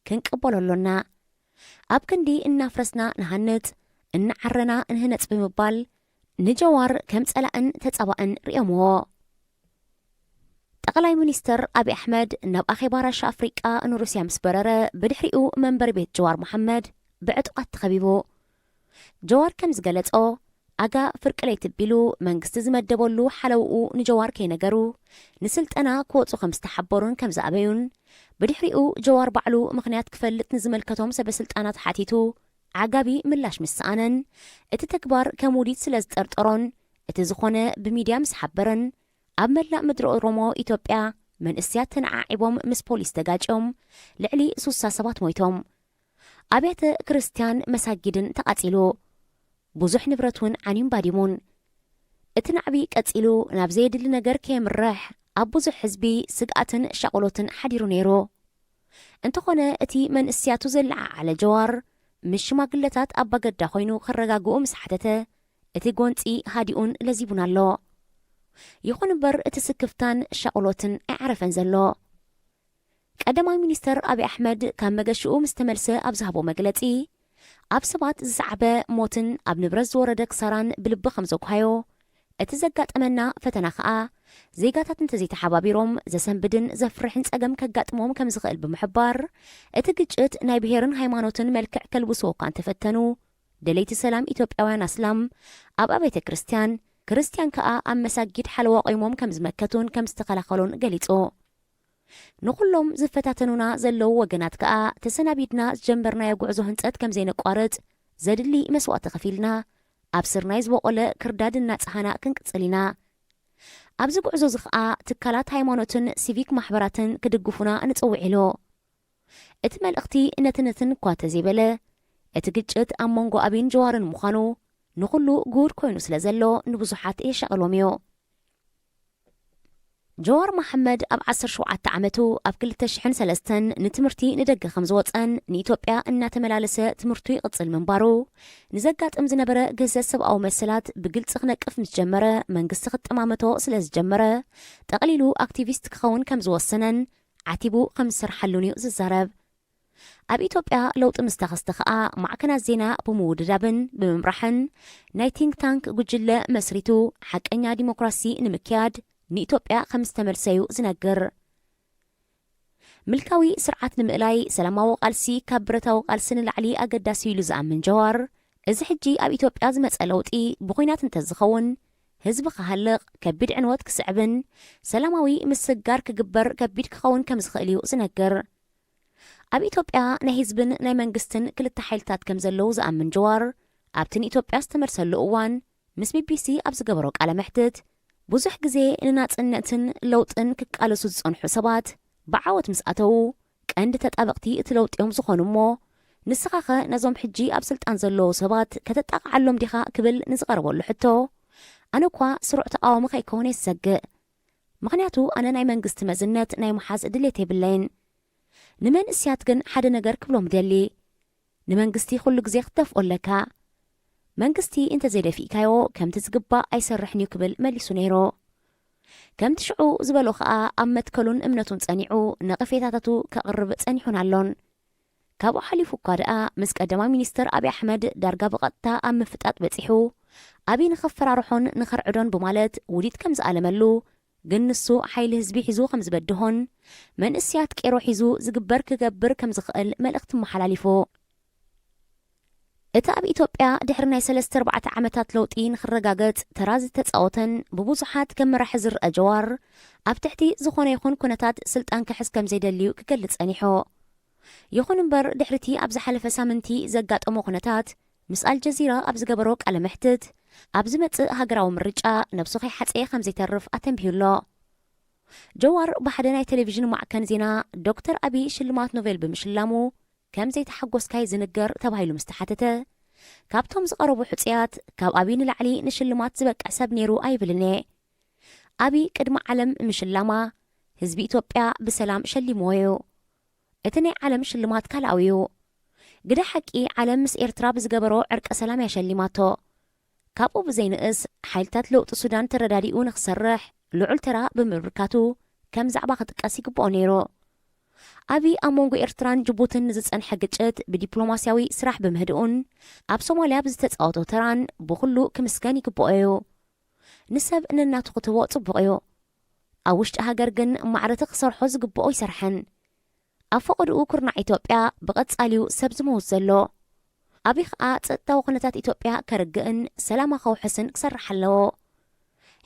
ክንቅበሎ ኣሎና። ኣብ ክንዲ እናፍረስና ንሃንጽ፣ እናዓረና ንህነጽ ብምባል፣ ንጀዋር ከም ጸላእን ተጻባእን ርእዮምዎ። ጠቕላይ ሚኒስተር ኣብይ ኣሕመድ ናብ ኣኼባ ራሻ ኣፍሪቃ ንሩስያ ምስ በረረ፣ ብድሕሪኡ መንበሪ ቤት ጀዋር መሓመድ ብዕጡቓት ተኸቢቡ። ጀዋር ከም ዝገለጾ፣ ኣጋ ፍርቂ ለይቲ ቢሉ መንግስቲ ዝመደበሉ ሓለውኡ ንጀዋር ከይነገሩ፣ ንስልጠና ክወጹ ከም ዝተሓበሩን ከም ዝኣበዩን፣ ብድሕሪኡ ጀዋር ባዕሉ ምኽንያት ክፈልጥ ንዝመልከቶም ሰበ ስልጣናት ሓቲቱ፣ ዓጋቢ ምላሽ ምስ ሰኣነን፣ እቲ ተግባር ከም ውዲት ስለ ዝጠርጠሮን፣ እቲ ዝኾነ ብሚድያ ምስ ሓበረን፣ ኣብ መላእ ምድሪ ኦሮሞ ኢትዮጵያ መንእስያት ተነዓዒቦም ምስ ፖሊስ ተጋጭዮም ልዕሊ ሱሳ ሰባት ሞይቶም። ኣብያተ ክርስትያን መሳጊድን ተቓጺሉ። ብዙሕ ንብረት እውን ዓንዩን ባዲሙን። እቲ ናዕቢ ቀጺሉ ናብ ዘየድሊ ነገር ከየምርሕ ኣብ ብዙሕ ህዝቢ ስግኣትን ሻቕሎትን ሓዲሩ ነይሩ። እንተኾነ እቲ መንእስያቱ ዘለዓዓለ ጀዋር ምስ ሽማግለታት ኣባገዳ ኮይኑ ክረጋግኡ ምስ ሓተተ እቲ ጎንጺ ሃዲኡን ለዚቡን ኣሎ። ይኹን እምበር እቲ ስክፍታን ሻቕሎትን ኣይዓረፈን ዘሎ። ቀዳማይ ሚኒስተር ኣብይ ኣሕመድ ካብ መገሽኡ ምስ ተመልሰ ኣብ ዝሃቦ መግለጺ፣ ኣብ ሰባት ዝሰዓበ ሞትን ኣብ ንብረት ዝወረደ ክሳራን ብልቢ ከም ዘጉሃዮ፣ እቲ ዘጋጠመና ፈተና ከኣ ዜጋታት እንተዘይተሓባቢሮም ዘሰንብድን ዘፍርሕን ጸገም ከጋጥሞም ከም ዝኽእል ብምሕባር፣ እቲ ግጭት ናይ ብሄርን ሃይማኖትን መልክዕ ከልብስዎ እኳ እንተፈተኑ፣ ደለይቲ ሰላም ኢትዮጵያውያን ኣስላም ኣብ ኣብያተ ክርስትያን፣ ክርስትያን ከኣ ኣብ መሳጊድ ሓለዋ ቆይሞም ከም ዝመከቱን ከም ዝተኸላኸሉን ገሊጹ። ንኹሎም ዝፈታተኑና ዘለዉ ወገናት ከኣ ተሰናቢድና ዝጀመርናዮ ጉዕዞ ህንጸት ከም ዘይነቋርጽ ዘድሊ መስዋእቲ ከፊልና ኣብ ስርናይ ዝበቖለ ክርዳድ እናጸሃና ክንቅጽል ኢና። ኣብዚ ጉዕዞ እዚ ከኣ ትካላት ሃይማኖትን ሲቪክ ማሕበራትን ክድግፉና ንጽውዕ ኢሉ። እቲ መልእኽቲ ነቲ ነትን እኳ ተዘይበለ፣ እቲ ግጭት ኣብ መንጎ ኣብይን ጀዋርን ምዃኑ ንኹሉ ግሁድ ኮይኑ ስለ ዘሎ ንብዙሓት የሻቕሎም እዩ። ጀዋር መሓመድ ኣብ ዓሰርተ ሸውዓተ ዓመቱ ኣብ ክልተ ሽሕን ሰለስተን ንትምህርቲ ንደገ ከም ዝወጸን ንኢትዮጵያ እናተመላለሰ ትምህርቱ ይቕጽል ምንባሩ፣ ንዘጋጥም ዝነበረ ግህሰት ሰብኣዊ መሰላት ብግልጺ ክነቅፍ ምስ ጀመረ መንግስቲ ክጠማመቶ ስለ ዝጀመረ፣ ጠቕሊሉ ኣክቲቪስት ክኸውን ከም ዝወሰነን ዓቲቡ ከም ዝሰርሓሉን እዩ ዝዛረብ። ኣብ ኢትዮጵያ ለውጢ ምስ ተኸስተ ከኣ ማዕከናት ዜና ብምውድዳብን ብምምራሕን ናይ ቲንክ ታንክ ጉጅለ መስሪቱ ሓቀኛ ዲሞክራሲ ንምክያድ ንኢትዮጵያ ከም ዝተመልሰ እዩ ዝነግር። ምልካዊ ስርዓት ንምእላይ ሰላማዊ ቃልሲ ካብ ብረታዊ ቃልሲ ንላዕሊ ኣገዳሲ ኢሉ ዝኣምን ጀዋር፣ እዚ ሕጂ ኣብ ኢትዮጵያ ዝመጸ ለውጢ ብኹናት እንተዝኸውን ህዝቢ ክሃልቕ፣ ከቢድ ዕንወት ክስዕብን ሰላማዊ ምስግጋር ክግበር ከቢድ ክኸውን ከም ዝኽእል እዩ ዝነግር። ኣብ ኢትዮጵያ ናይ ህዝብን ናይ መንግስትን ክልተ ሓይልታት ከም ዘለዉ ዝኣምን ጀዋር፣ ኣብቲ ንኢትዮጵያ ዝተመልሰሉ እዋን ምስ ቢቢሲ ኣብ ዝገበሮ ቃለ መሕትት፣ ብዙሕ ግዜ ንናጽነትን ለውጥን ክቃለሱ ዝጸንሑ ሰባት ብዓወት ምስ ኣተዉ፣ ቀንዲ ተጣበቕቲ እቲ ለውጢ እዮም ዝኾኑ እሞ፣ ንስኻኸ ነዞም ሕጂ ኣብ ስልጣን ዘለዉ ሰባት ከተጣቕዓሎም ዲኻ ክብል ንዝቐረበሉ ሕቶ፣ ኣነ እኳ ስሩዕ ተቓዋሚ ከይከውን እየ ዝሰግእ። ምኽንያቱ ኣነ ናይ መንግስቲ መዝነት ናይ ምሓዝ ድሌት የብለይን። ንመንእስያት ግን ሓደ ነገር ክብሎም ደሊ። ንመንግስቲ ኩሉ ግዜ ክትደፍኦ ኣለካ። መንግስቲ እንተዘይደፊእካዮ ከምቲ ዝግባእ ኣይሰርሕን እዩ ክብል መሊሱ ነይሩ። ከምቲ ሽዑ ዝበሎ ከኣ ኣብ መትከሉን እምነቱን ጸኒዑ ነቐፌታታቱ ከቕርብ ጸኒሑን ኣሎን። ካብኡ ሓሊፉ እኳ ደኣ ምስ ቀዳማይ ሚኒስተር ኣብይ ኣሕመድ ዳርጋ ብቐጥታ ኣብ ምፍጣጥ በጺሑ፣ ኣብይ ንኸፈራርሖን ንኸርዕዶን ብማለት ውዲት ከም ዝኣለመሉ፣ ግን ንሱ ሓይሊ ህዝቢ ሒዙ ከም ዝበድሆን መንእስያት ቄሮ ሒዙ ዝግበር ክገብር ከም ዝኽእል መልእኽቲ ኣመሓላሊፉ። እቲ ኣብ ኢትዮጵያ ድሕሪ ናይ ሰለስተ ኣርባዕተ ዓመታት ለውጢ ንኽረጋገጽ ተራ ዝተጻወተን ብብዙሓት ከም መራሒ ዝረኣ ጀዋር፣ ኣብ ትሕቲ ዝኾነ ይኹን ኩነታት ስልጣን ክሕዝ ከም ዘይደልዩ ክገልጽ ጸኒሑ። ይኹን እምበር ድሕሪቲ ኣብ ዝሓለፈ ሳምንቲ ዘጋጠሞ ኩነታት ምስ ኣልጀዚራ ኣብ ዝገበሮ ቃለ መሕትት፣ ኣብ ዝመጽእ ሃገራዊ ምርጫ ነብሱ ከይሓጸየ ከም ዘይተርፍ ኣተንቢሁ ኣሎ። ጀዋር ብሓደ ናይ ቴሌቪዥን ማዕከን ዜና ዶክተር ኣብይ ሽልማት ኖቤል ብምሽላሙ ከም ዘይተሓጎስካይ ዝንገር ተባሂሉ ምስ ተሓተተ፣ ካብቶም ዝቐረቡ ሕጹያት ካብ ኣብይ ንላዕሊ ንሽልማት ዝበቅዕ ሰብ ነይሩ ኣይብልን እየ። ኣብይ ቅድሚ ዓለም ምሽላማ ህዝቢ ኢትዮጵያ ብሰላም ሸሊምዎ እዩ። እቲ ናይ ዓለም ሽልማት ካልኣዊ እዩ። ግደ ሓቂ ዓለም ምስ ኤርትራ ብዝገበሮ ዕርቀ ሰላም እያ ሸሊማቶ። ካብኡ ብዘይንእስ ሓይልታት ለውጢ ሱዳን ተረዳዲኡ ንኽሰርሕ ልዑል ተራ ብምብርካቱ ከም ዛዕባ ክጥቀስ ይግብኦ ነይሩ። ኣብይ ኣብ መንጎ ኤርትራን ጅቡትን ንዝጸንሐ ግጭት ብዲፕሎማስያዊ ስራሕ ብምህድኡን ኣብ ሶማልያ ብዝተጻወቶ ተራን ብኹሉ ክምስገን ይግብኦ እዩ። ንሰብ ነናቱ ክትህቦ ጽቡቕ እዩ። ኣብ ውሽጢ ሃገር ግን ማዕረቲ ክሰርሖ ዝግብኦ ኣይሰርሐን። ኣብ ፈቐድኡ ኩርናዕ ኢትዮጵያ ብቐጻሊኡ ሰብ ዝመውት ዘሎ። ኣብይ ኸኣ ጸጥታዊ ኩነታት ኢትዮጵያ ከርግእን ሰላማ ከውሕስን ክሰርሕ ኣለዎ።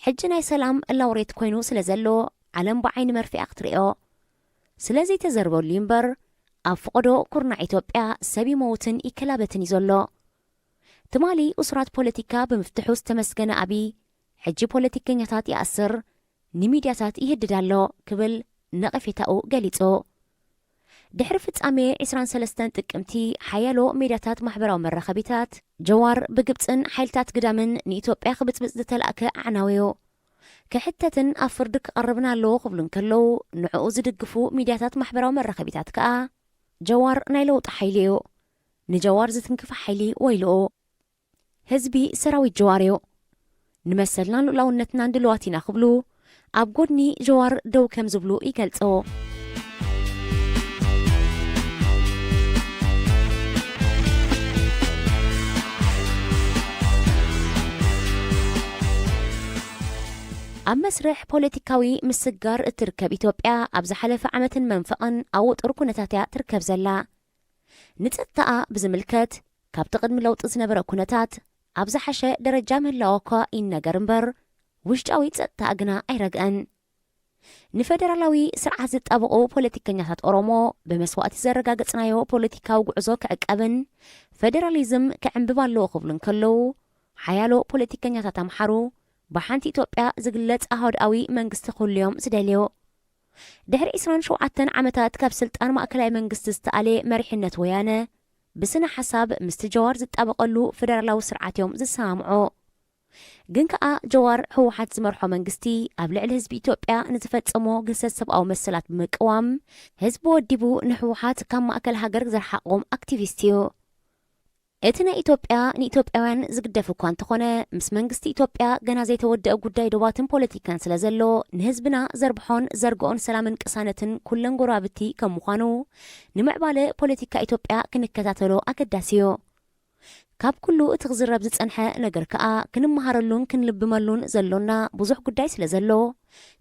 ሕጂ ናይ ሰላም ላውሬት ኮይኑ ስለ ዘሎ ዓለም ብዓይኒ መርፍኣ ክትርእዮ ስለ ዘይተዘርበሉ እዩ እምበር፣ ኣብ ፈቐዶ ኩርናዕ ኢትዮጵያ ሰብ ይመውትን ይከላበትን እዩ ዘሎ። ትማሊ እሱራት ፖለቲካ ብምፍትሑ ዝተመስገነ ኣብይ፣ ሕጂ ፖለቲከኛታት ይኣስር፣ ንሚድያታት ይህድድ ኣሎ ክብል ነቐፌታኡ ገሊጹ። ድሕሪ ፍጻሜ ዕስራን ሰለስተን ጥቅምቲ፣ ሓያሎ ሜድያታት ማሕበራዊ መራኸቢታት፣ ጀዋር ብግብጽን ሓይልታት ግዳምን ንኢትዮጵያ ክብጽብጽ ዝተላእከ ኣዕናውዮ። ክሕተትን ኣብ ፍርዲ ክቐርብን ኣለዎ ክብሉ እንከለዉ፣ ንዕኡ ዝድግፉ ሚድያታት ማሕበራዊ መራኸቢታት ከኣ፣ ጀዋር ናይ ለውጢ ሓይሊ እዩ፣ ንጀዋር ዝትንክፍ ሓይሊ ወይልኡ። ህዝቢ ሰራዊት ጀዋር እዩ። ንመሰልናን ልኡላውነትናን ድልዋት ኢና ክብሉ፣ ኣብ ጎድኒ ጀዋር ደው ከም ዝብሉ ይገልጹ። ኣብ መስርሕ ፖለቲካዊ ምስጋር እትርከብ ኢትዮጵያ፣ ኣብ ዝሓለፈ ዓመትን መንፈቕን ኣብ ውጡር ኩነታት እያ ትርከብ ዘላ። ንጸጥታኣ ብዝምልከት፣ ካብቲ ቅድሚ ለውጢ ዝነበረ ኩነታት ኣብ ዝሓሸ ደረጃ ምህላዋ እኳ ይነገር እምበር፣ ውሽጣዊ ጸጥታኣ ግና ኣይረግአን። ንፈደራላዊ ስርዓት ዝጣበቑ ፖለቲከኛታት ኦሮሞ፣ ብመስዋእቲ ዘረጋገጽናዮ ፖለቲካዊ ጉዕዞ ክዕቀብን ፈደራሊዝም ክዕንብብ ኣለዎ ክብሉ እንከለዉ፣ ሓያሎ ፖለቲከኛታት ኣምሓሩ፣ ብሓንቲ ኢትዮጵያ ዝግለጽ ኣህዳዊ መንግስቲ ክህሉ እዮም ዝደልዩ። ድሕሪ ዕስራን ሸውዓተን ዓመታት ካብ ስልጣን ማእከላይ መንግስቲ ዝተኣልየ መሪሕነት ወያነ፣ ብስነ ሓሳብ ምስቲ ጀዋር ዝጣበቐሉ ፈደራላዊ ስርዓት እዮም ዝሰማምዑ። ግን ከኣ ጀዋር ህወሓት ዝመርሖ መንግስቲ ኣብ ልዕሊ ህዝቢ ኢትዮጵያ ንዝፈጸሞ ግህሰት ሰብኣዊ መሰላት ብምቅዋም፣ ህዝቢ ወዲቡ ንህወሓት ካብ ማእከል ሃገር ዘርሓቖም ኣክቲቪስት እዩ። እቲ ናይ ኢትዮጵያ ንኢትዮጵያውያን ዝግደፍ እኳ እንተኾነ፣ ምስ መንግስቲ ኢትዮጵያ ገና ዘይተወደአ ጉዳይ ዶባትን ፖለቲካን ስለ ዘሎ፣ ንህዝብና ዘርብሖን ዘርግኦን ሰላምን ቅሳነትን ኩለን ጎረባብቲ ከም ምዃኑ፣ ንምዕባለ ፖለቲካ ኢትዮጵያ ክንከታተሎ ኣገዳሲ እዩ። ካብ ኩሉ እቲ ክዝረብ ዝጸንሐ ነገር ከኣ፣ ክንመሃረሉን ክንልብመሉን ዘሎና ብዙሕ ጉዳይ ስለ ዘሎ፣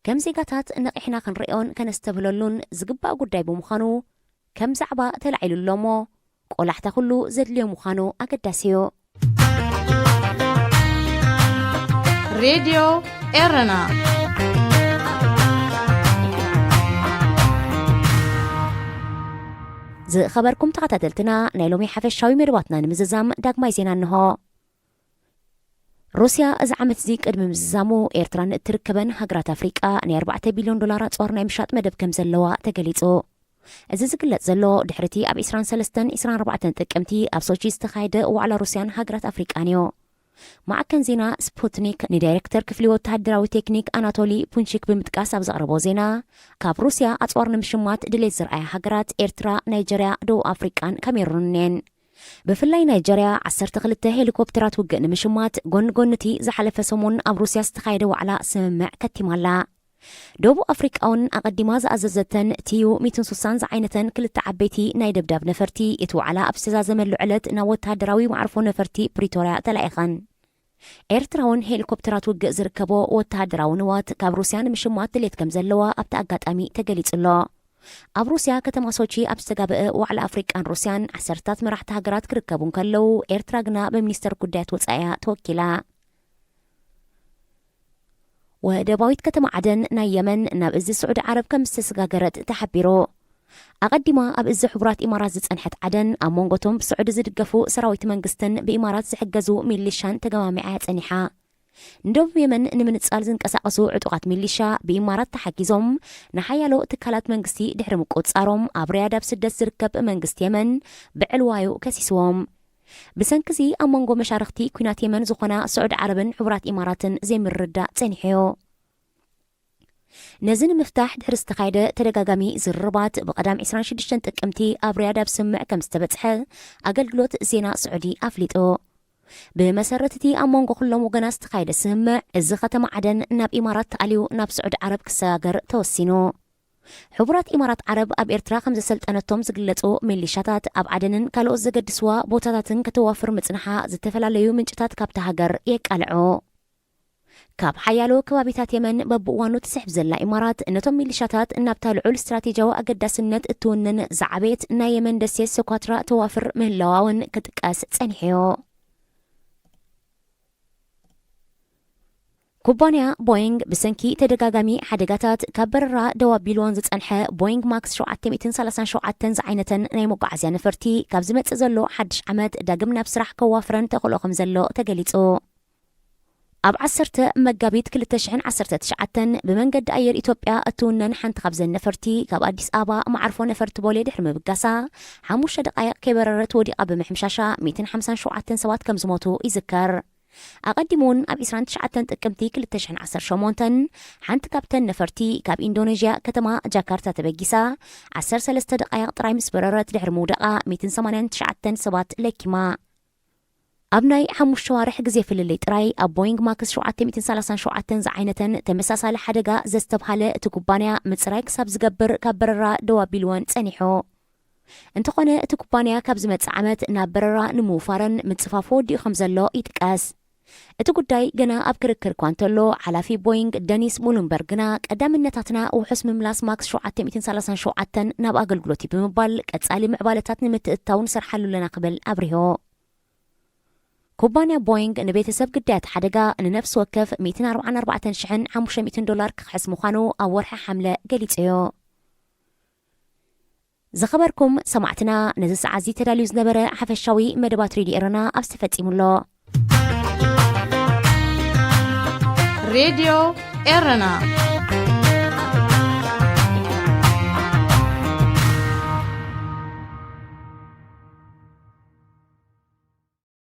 ከም ዜጋታት ነቒሕና ክንርእዮን ከነስተብህለሉን ዝግባእ ጉዳይ ብምዃኑ፣ ከም ዛዕባ ተላዒሉ ኣሎ እሞ፣ ቆላሕታ ኩሉ ዘድልዮ ምዃኑ ኣገዳሲ እዩ። ሬድዮ ኤረና። ዝኸበርኩም ተኸታተልትና፣ ናይ ሎሚ ሓፈሻዊ መደባትና ንምዝዛም ዳግማይ ዜና እንሆ። ሩስያ እዚ ዓመት እዚ ቅድሚ ምዝዛሙ፣ ኤርትራ ንእትርከበን ሃገራት ኣፍሪቃ ናይ ኣርባዕተ ቢልዮን ዶላር ኣጽዋር ናይ ምሻጥ መደብ ከም ዘለዋ ተገሊጹ። እዚ ዝግለጽ ዘሎ፣ ድሕሪቲ ኣብ ዕስራን ሰለስተን ዕስራን ኣርባዕተን ጥቅምቲ ኣብ ሶቺ ዝተኻየደ ዋዕላ ሩስያን ሃገራት ኣፍሪቃን እዩ። ማዕከን ዜና ስፑትኒክ ንዳይሬክተር ክፍሊ ወተሃደራዊ ቴክኒክ ኣናቶሊ ፑንቺክ ብምጥቃስ ኣብ ዘቕረቦ ዜና፣ ካብ ሩስያ ኣጽዋር ንምሽማት ድሌት ዝረኣያ ሃገራት ኤርትራ፣ ናይጀርያ፣ ደቡብ ኣፍሪቃን ካሜሩንን እየን። ብፍላይ ናይጀርያ ዓሰርተ ክልተ ሄሊኮፕተራት ውግእ ንምሽማት ጎኒ ጎኒ እቲ ዝሓለፈ ሰሙን ኣብ ሩስያ ዝተኻየደ ዋዕላ ስምምዕ ከቲማ ኣላ። ደቡብ ኣፍሪቃ እውን ኣቐዲማ ዝኣዘዘተን ቲዩ ሚእትን ሱሳን ዝዓይነተን ክልተ ዓበይቲ ናይ ደብዳብ ነፈርቲ እቲ ዋዕላ ኣብ ዝተዛዘመሉ ዕለት ናብ ወተሃደራዊ መዓርፎ ነፈርቲ ፕሪቶርያ ተላኢኸን። ኤርትራ እውን ሄሊኮፕተራት ውግእ ዝርከቦ ወተሃደራዊ ንዋት ካብ ሩስያ ንምሽማት ድሌት ከም ዘለዋ ኣብቲ ኣጋጣሚ ተገሊጹ ኣሎ። ኣብ ሩስያ ከተማ ሶቺ ኣብ ዝተጋበአ ዋዕላ ኣፍሪቃን ሩስያን ዓሰርታት መራሕቲ ሃገራት ክርከቡ እንከለዉ፣ ኤርትራ ግና ብሚኒስተር ጉዳያት ወጻኢያ ተወኪላ። ወደባዊት ከተማ ዓደን ናይ የመን ናብ እዚ ስዑዲ ዓረብ ከም ዝተሰጋገረት ተሓቢሩ። ኣቐዲማ ኣብ እዚ ሕቡራት ኢማራት ዝጸንሐት ዓደን፣ ኣብ መንጎቶም ብስዑዲ ዝድገፉ ሰራዊት መንግስትን ብኢማራት ዝሕገዙ ሚሊሻን ተገማሚዓ እያ ጸኒሓ። ንደቡብ የመን ንምንጻል ዝንቀሳቐሱ ዕጡቓት ሚሊሻ ብኢማራት ተሓጊዞም ንሓያሎ ትካላት መንግስቲ ድሕሪ ምቁጽጻሮም፣ ኣብ ሪያድ ኣብ ስደት ዝርከብ መንግስቲ የመን ብዕልዋዩ ከሲስዎም። ብሰንኪ እዚ ኣብ መንጎ መሻርኽቲ ኲናት የመን ዝኾና ስዑዲ ዓረብን ሕቡራት ኢማራትን ዘይምርድዳእ ጸኒሑዮ። ነዚ ንምፍታሕ ድሕሪ ዝተኻየደ ተደጋጋሚ ዝርርባት፣ ብቐዳም ዕስራን ሽዱሽተን ጥቅምቲ ኣብ ሪያድ ኣብ ስምምዕ ከም ዝተበጽሐ ኣገልግሎት ዜና ስዑዲ ኣፍሊጡ። ብመሰረት እቲ ኣብ መንጎ ኩሎም ወገናት ዝተኻየደ ስምምዕ፣ እዚ ከተማ ዓደን ናብ ኢማራት ተኣልዩ ናብ ስዑዲ ዓረብ ክሰጋገር ተወሲኑ። ሕቡራት ኢማራት ዓረብ ኣብ ኤርትራ ከም ዘሰልጠነቶም ዝግለጹ ሚሊሻታት ኣብ ዓደንን ካልኦት ዘገድስዋ ቦታታትን ከተዋፍር ምጽንሓ ዝተፈላለዩ ምንጭታት ካብታ ሃገር የቃልዑ። ካብ ሓያሎ ከባቢታት የመን በብእዋኑ ትስሕብ ዘላ ኢማራት፣ ነቶም ሚሊሻታት ናብታ ልዑል ስትራቴጂያዊ ኣገዳስነት እትውንን ዝዓበየት ናይ የመን ደሴት ሶኳትራ ተዋፍር ምህላዋ እውን ክጥቀስ ጸኒሑዮ። ኩባንያ ቦይንግ ብሰንኪ ተደጋጋሚ ሓደጋታት ካብ በረራ ደው ኣቢልዎን ዝጸንሐ ቦይንግ ማክስ ሸውዓተ ሚእትን ሰላሳን ሸውዓተን ዝዓይነተን ናይ መጓዓዝያ ነፈርቲ፣ ካብ ዝመጽእ ዘሎ ሓድሽ ዓመት ዳግም ናብ ስራሕ ከዋፍረን ተኽእሎ ከም ዘሎ ተገሊጹ። ኣብ ዓሰርተ መጋቢት ክልተ ሽሕን ዓሰርተ ትሽዓተን ብመንገዲ ኣየር ኢትዮጵያ እትውነን ሓንቲ ካብዘን ነፈርቲ ካብ ኣዲስ ኣበባ መዓርፎ ነፈርቲ ቦሌ ድሕሪ ምብጋሳ፣ ሓሙሽተ ደቃይቕ ከይበረረት ወዲቓ ብምሕምሻሻ ሚእትን ሓምሳን ሸውዓተን ሰባት ከም ዝሞቱ ይዝከር። ኣቐዲሙ እውን ኣብ ዕስራን ትሽዓተን ጥቅምቲ ክልተ ሽሕን ዓሰርተ ሸሞንተን ሓንቲ ካብተን ነፈርቲ ካብ ኢንዶኔዥያ ከተማ ጃካርታ ተበጊሳ ዓሰርተ ሰለስተ ደቃይቕ ጥራይ ምስ በረረት ድሕሪ ምውደቓ ሚእትን ሰማንያን ትሽዓተን ሰባት ለኪማ። ኣብ ናይ ሓሙሽተ ዋርሕ ግዜ ፍልልይ ጥራይ ኣብ ቦይንግ ማክስ ሸውዓተ ሚእትን ሰላሳን ሸውዓተን ዝዓይነተን ተመሳሳሊ ሓደጋ ዘስተብሃለ እቲ ኩባንያ ምጽራይ ክሳብ ዝገብር ካብ በረራ ደው ኣቢልወን ጸኒሑ። እንተኾነ እቲ ኩባንያ ካብ ዝመጽእ ዓመት ናብ በረራ ንምውፋረን ምጽፋፉ ወዲኡ ከም ዘሎ ይጥቀስ። እቲ ጉዳይ ገና ኣብ ክርክር እኳ እንተሎ፣ ሓላፊ ቦይንግ ደኒስ ሙሉምበር ግና ቀዳምነታትና ውሑስ ምምላስ ማክስ ሸውዓተ ሚእትን ሰላሳን ሸውዓተን ናብ ኣገልግሎት እዩ ብምባል ቀጻሊ ምዕባለታት ንምትእትታው ንሰርሓሉ ኣለና ክብል ኣብሪሁ። ኩባንያ ቦይንግ ንቤተሰብ ግዳያት ሓደጋ ንነፍሲ ወከፍ ሚእትን ኣርባዓን ኣርባዕተን ሽሕን ሓሙሽተ ሚእትን ዶላር ክኽሕስ ምዃኑ ኣብ ወርሒ ሓምለ ገሊጹ እዩ። ዝኸበርኩም ሰማዕትና፣ ነዚ ሰዓት እዚ ተዳልዩ ዝነበረ ሓፈሻዊ መደባት ሬድዮ ኤረና ኣብዚ ተፈጺሙ ኣሎ። ሬድዮ ኤረና